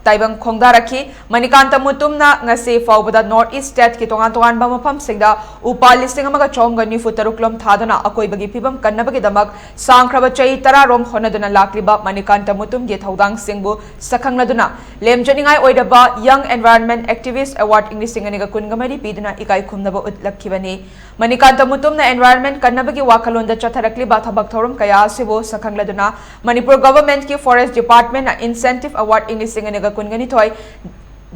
ꯇꯥꯏꯕꯪ ꯈꯣꯡꯗꯥꯔꯛꯈꯤ꯫ ꯃꯅꯤꯀꯥꯟꯇ ꯃꯨꯇꯨꯝꯅ ꯉꯁꯤ ꯐꯥꯎꯕꯗ North East state ꯀꯤ ꯇꯣꯉꯥꯟ ꯇꯣꯉꯥꯟꯕ ꯃꯐꯝꯁꯤꯡꯗ ꯎ ꯄꯥꯜ ꯂꯤꯁꯤꯡ ꯑꯃꯒ ꯆꯍꯨꯝꯒ ꯅꯤꯐꯨ ꯇꯔꯨꯛ ꯂꯣꯝ ꯊꯥꯗꯨꯅ ꯑꯀꯣꯏꯕꯒꯤ ꯐꯤꯕꯝ ꯀꯟꯅꯕꯒꯤꯗꯃꯛ ꯁꯥꯡꯈ꯭ꯔꯕ ꯆꯍꯤ ꯇꯔꯥ ꯔꯣꯝ ꯍꯣꯠꯅꯗꯨꯅ ꯂꯥꯛꯂꯤꯕ ꯃꯅꯤꯀꯥꯟꯇ ꯃꯨꯇꯨꯝꯒꯤ ꯊꯧꯗꯥꯡꯁꯤꯡꯕꯨ ꯁꯛꯈꯪꯂꯗꯨꯅ ꯂꯦꯝꯖꯅꯤꯡꯉꯥꯏ ꯑꯣꯏꯔꯕ Young Environment Activist Award ꯏꯪ ꯂꯤꯁꯤꯡ ꯑꯅꯤꯒ ꯀꯨꯟꯒ ꯃꯔꯤ ꯄꯤꯗꯨꯅ ꯏꯀꯥꯏ ꯈꯨꯝꯅꯕ ꯎꯠꯂꯛꯈꯤꯕꯅꯤ꯫ ꯃꯅꯤꯀꯥꯟꯇ ꯃꯨꯇꯨꯝꯅ environment ꯀꯟꯅꯕꯒꯤ ꯋꯥꯈꯜꯂꯣꯟꯗ ꯆꯠꯊꯔꯛꯂꯤꯕ ꯊꯕꯛ ꯊꯧꯔꯝ ꯀꯌꯥ ꯑꯁꯤꯕꯨ ꯁꯛꯈꯪꯂꯗꯨꯅ ꯃꯅꯤꯄꯨꯔ government ꯀꯤ Forest Department ꯅ Incentive Award ꯏꯪ ꯂꯤꯁꯤꯡ ꯑꯅꯤꯒ ꯀꯨꯟꯒ ꯅꯤꯊꯣꯏ,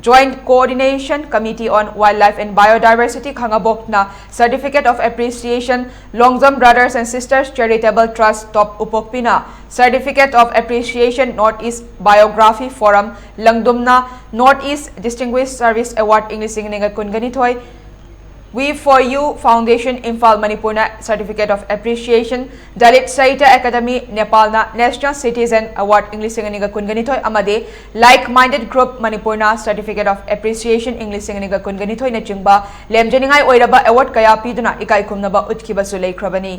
Joint Coordination Committee on Wildlife and Biodiversity ꯈꯥꯉꯕꯣꯛꯅ Certificate of Appreciation, Longjam Brothers and Sisters Charitable Trust Top ꯎꯄꯣꯛꯄꯤꯅ Certificate of Appreciation, North East Biography Forum ꯂꯪꯗꯨꯝꯅ North East Distinguished Service Award ꯏꯪ ꯂꯤꯁꯤꯡ ꯑꯅꯤꯒ ꯀꯨꯟꯒ ꯅꯤꯊꯣꯏ, We For You Foundation Imphal ꯃꯅꯤꯄꯨꯔꯅ Certificate of Appreciation, Dalit Sahitya Academy ꯅꯦꯄꯥꯜꯅ National Citizen Award ꯏꯪ ꯂꯤꯁꯤꯡ ꯑꯅꯤꯒ ꯀꯨꯟꯒ ꯅꯤꯊꯣꯏ ꯑꯃꯗꯤ Like Minded Group ꯃꯅꯤꯄꯨꯔꯅ Certificate of Appreciation ꯏꯪ ꯂꯤꯁꯤꯡ ꯑꯅꯤꯒ ꯀꯨꯟꯒ ꯅꯤꯊꯣꯏꯅꯆꯤꯡꯕ ꯂꯦꯝꯖꯅꯤꯡꯉꯥꯏ ꯑꯣꯏꯔꯕ award ꯀꯌꯥ ꯄꯤꯗꯨꯅ ꯏꯀꯥꯏ ꯈꯨꯝꯅꯕ ꯎꯠꯈꯤꯕꯁꯨ ꯂꯩꯈ꯭ꯔꯕꯅꯤ꯫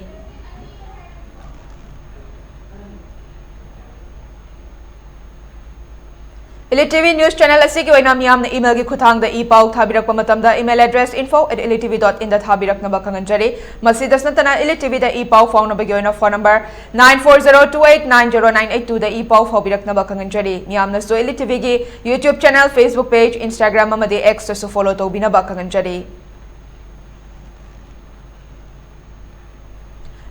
Elite T V news channel ꯑꯁꯤꯒꯤ ꯑꯣꯏꯅ ꯃꯤꯌꯥꯝꯅ email ꯒꯤ ꯈꯨꯠꯊꯥꯡꯗ ꯏ ꯄꯥꯎ ꯊꯥꯕꯤꯔꯛꯄ ꯃꯇꯝꯗ email address info at elite T V dot in ꯗ ꯊꯥꯕꯤꯔꯛꯅꯕ ꯈꯪꯍꯟꯖꯔꯤ꯫ ꯃꯁꯤꯗꯁꯨ ꯅꯠꯇꯅ Elite T V ꯗ ꯏ ꯄꯥꯎ ꯐꯥꯎꯅꯕꯒꯤ ꯑꯣꯏꯅ phone number nine four zero two eight nine zero nine eight two ꯗ ꯏ ꯄꯥꯎ ꯐꯥꯎꯕꯤꯔꯛꯅꯕ ꯈꯪꯍꯟꯖꯔꯤ꯫ ꯃꯤꯌꯥꯝꯅꯁꯨ Elite T V ꯒꯤ YouTube channel, Facebook page, Instagram ꯑꯃꯗꯤ X ꯇꯁꯨ follow ꯇꯧꯕꯤꯅꯕ ꯈꯪꯍꯟꯖꯔꯤ꯫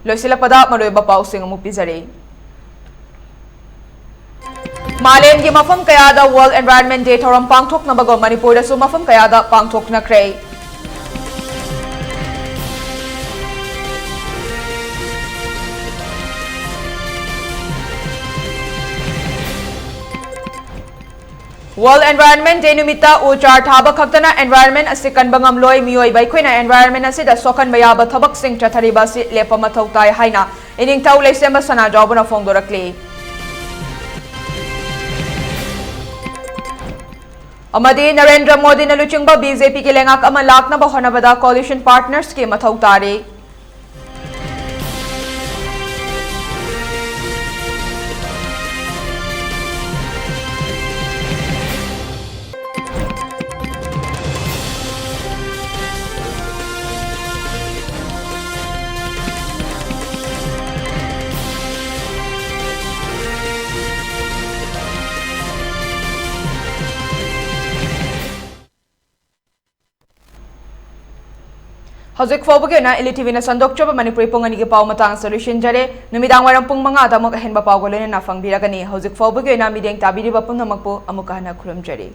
ꯂꯣꯏꯁꯤꯜꯂꯛꯄꯗ ꯃꯔꯨꯑꯣꯏꯕ ꯄꯥꯎꯁꯤꯡ ꯑꯃꯨꯛ ꯄꯤꯖꯔꯤ꯫ ꯃꯥꯂꯦꯝꯒꯤ ꯃꯐꯝ ꯀꯌꯥꯗ World Environment Day ꯊꯧꯔꯝ ꯄꯥꯡꯊꯣꯛꯅꯕꯒꯨꯝ ꯃꯅꯤꯄꯨꯔꯗꯁꯨ ꯃꯐꯝ ꯀꯌꯥꯗ ꯄꯥꯡꯊꯣꯛꯅꯈ꯭ꯔꯦ꯫ World Environment Day ꯅꯨꯃꯤꯠꯇ ꯎ ꯆꯥꯔ ꯊꯥꯕ ꯈꯛꯇꯅ environment ꯑꯁꯤ ꯀꯟꯕ ꯉꯝꯂꯣꯏ꯫ ꯃꯤꯑꯣꯏꯕ ꯑꯩꯈꯣꯏꯅ environment ꯑꯁꯤꯗ ꯁꯣꯛꯍꯟꯕ ꯌꯥꯕ ꯊꯕꯛꯁꯤꯡ ꯆꯠꯊꯔꯤꯕ ꯑꯁꯤ ꯂꯦꯞꯄ ꯃꯊꯧ ꯇꯥꯏ ꯍꯥꯏꯅ ꯏꯅꯤꯡꯊꯧ ꯂꯩꯁꯦꯝꯕ ꯁꯅꯥꯖꯥꯎꯕꯅ ꯐꯣꯡꯗꯣꯔꯛꯂꯤ꯫ ꯑꯃꯗꯤ ꯅꯔꯦꯟꯗ꯭ꯔ ꯃꯣꯗꯤꯅ ꯂꯨꯆꯤꯡꯕ BJPꯒꯤ ꯂꯩꯉꯥꯛ ꯑꯃ ꯂꯥꯛꯅꯕ ꯍꯣꯠꯅꯕꯗ coalition partnersꯀꯤ ꯃꯊꯧ ꯇꯥꯔꯤ꯫ ꯍꯧꯖꯤꯛ ꯐꯥꯎꯕꯒꯤ ꯑꯣꯏꯅ ꯏꯂꯤ ꯇꯤꯚꯤꯅ ꯁꯟꯗꯣꯛꯆꯕ ꯃꯅꯤꯄꯨꯔꯤ ꯄꯨꯡ ꯑꯅꯤꯒꯤ ꯄꯥꯎ ꯃꯇꯥꯡ ꯑꯁꯤꯗ ꯂꯣꯏꯁꯤꯟꯖꯔꯦ꯫ ꯅꯨꯃꯤꯗꯥꯡ ꯋꯥꯏꯔꯝ ꯄꯨꯡ ꯃꯉꯥꯗ ꯑꯃꯨꯛ ꯑꯍꯦꯟꯕ ꯄꯥꯎꯒ ꯂꯣꯏꯅꯅ ꯐꯪꯕꯤꯔꯒꯅꯤ꯫ ꯍꯧꯖꯤꯛ ꯐꯥꯎꯕꯒꯤ ꯑꯣꯏꯅ ꯃꯤꯠꯌꯦꯡ ꯇꯥꯕꯤꯔꯤꯕ ꯄꯨꯝꯅꯃꯛꯄꯨ ꯑꯃꯨꯛꯀ ꯍꯟꯅ ꯈꯨꯔꯨꯝꯖꯔꯤ꯫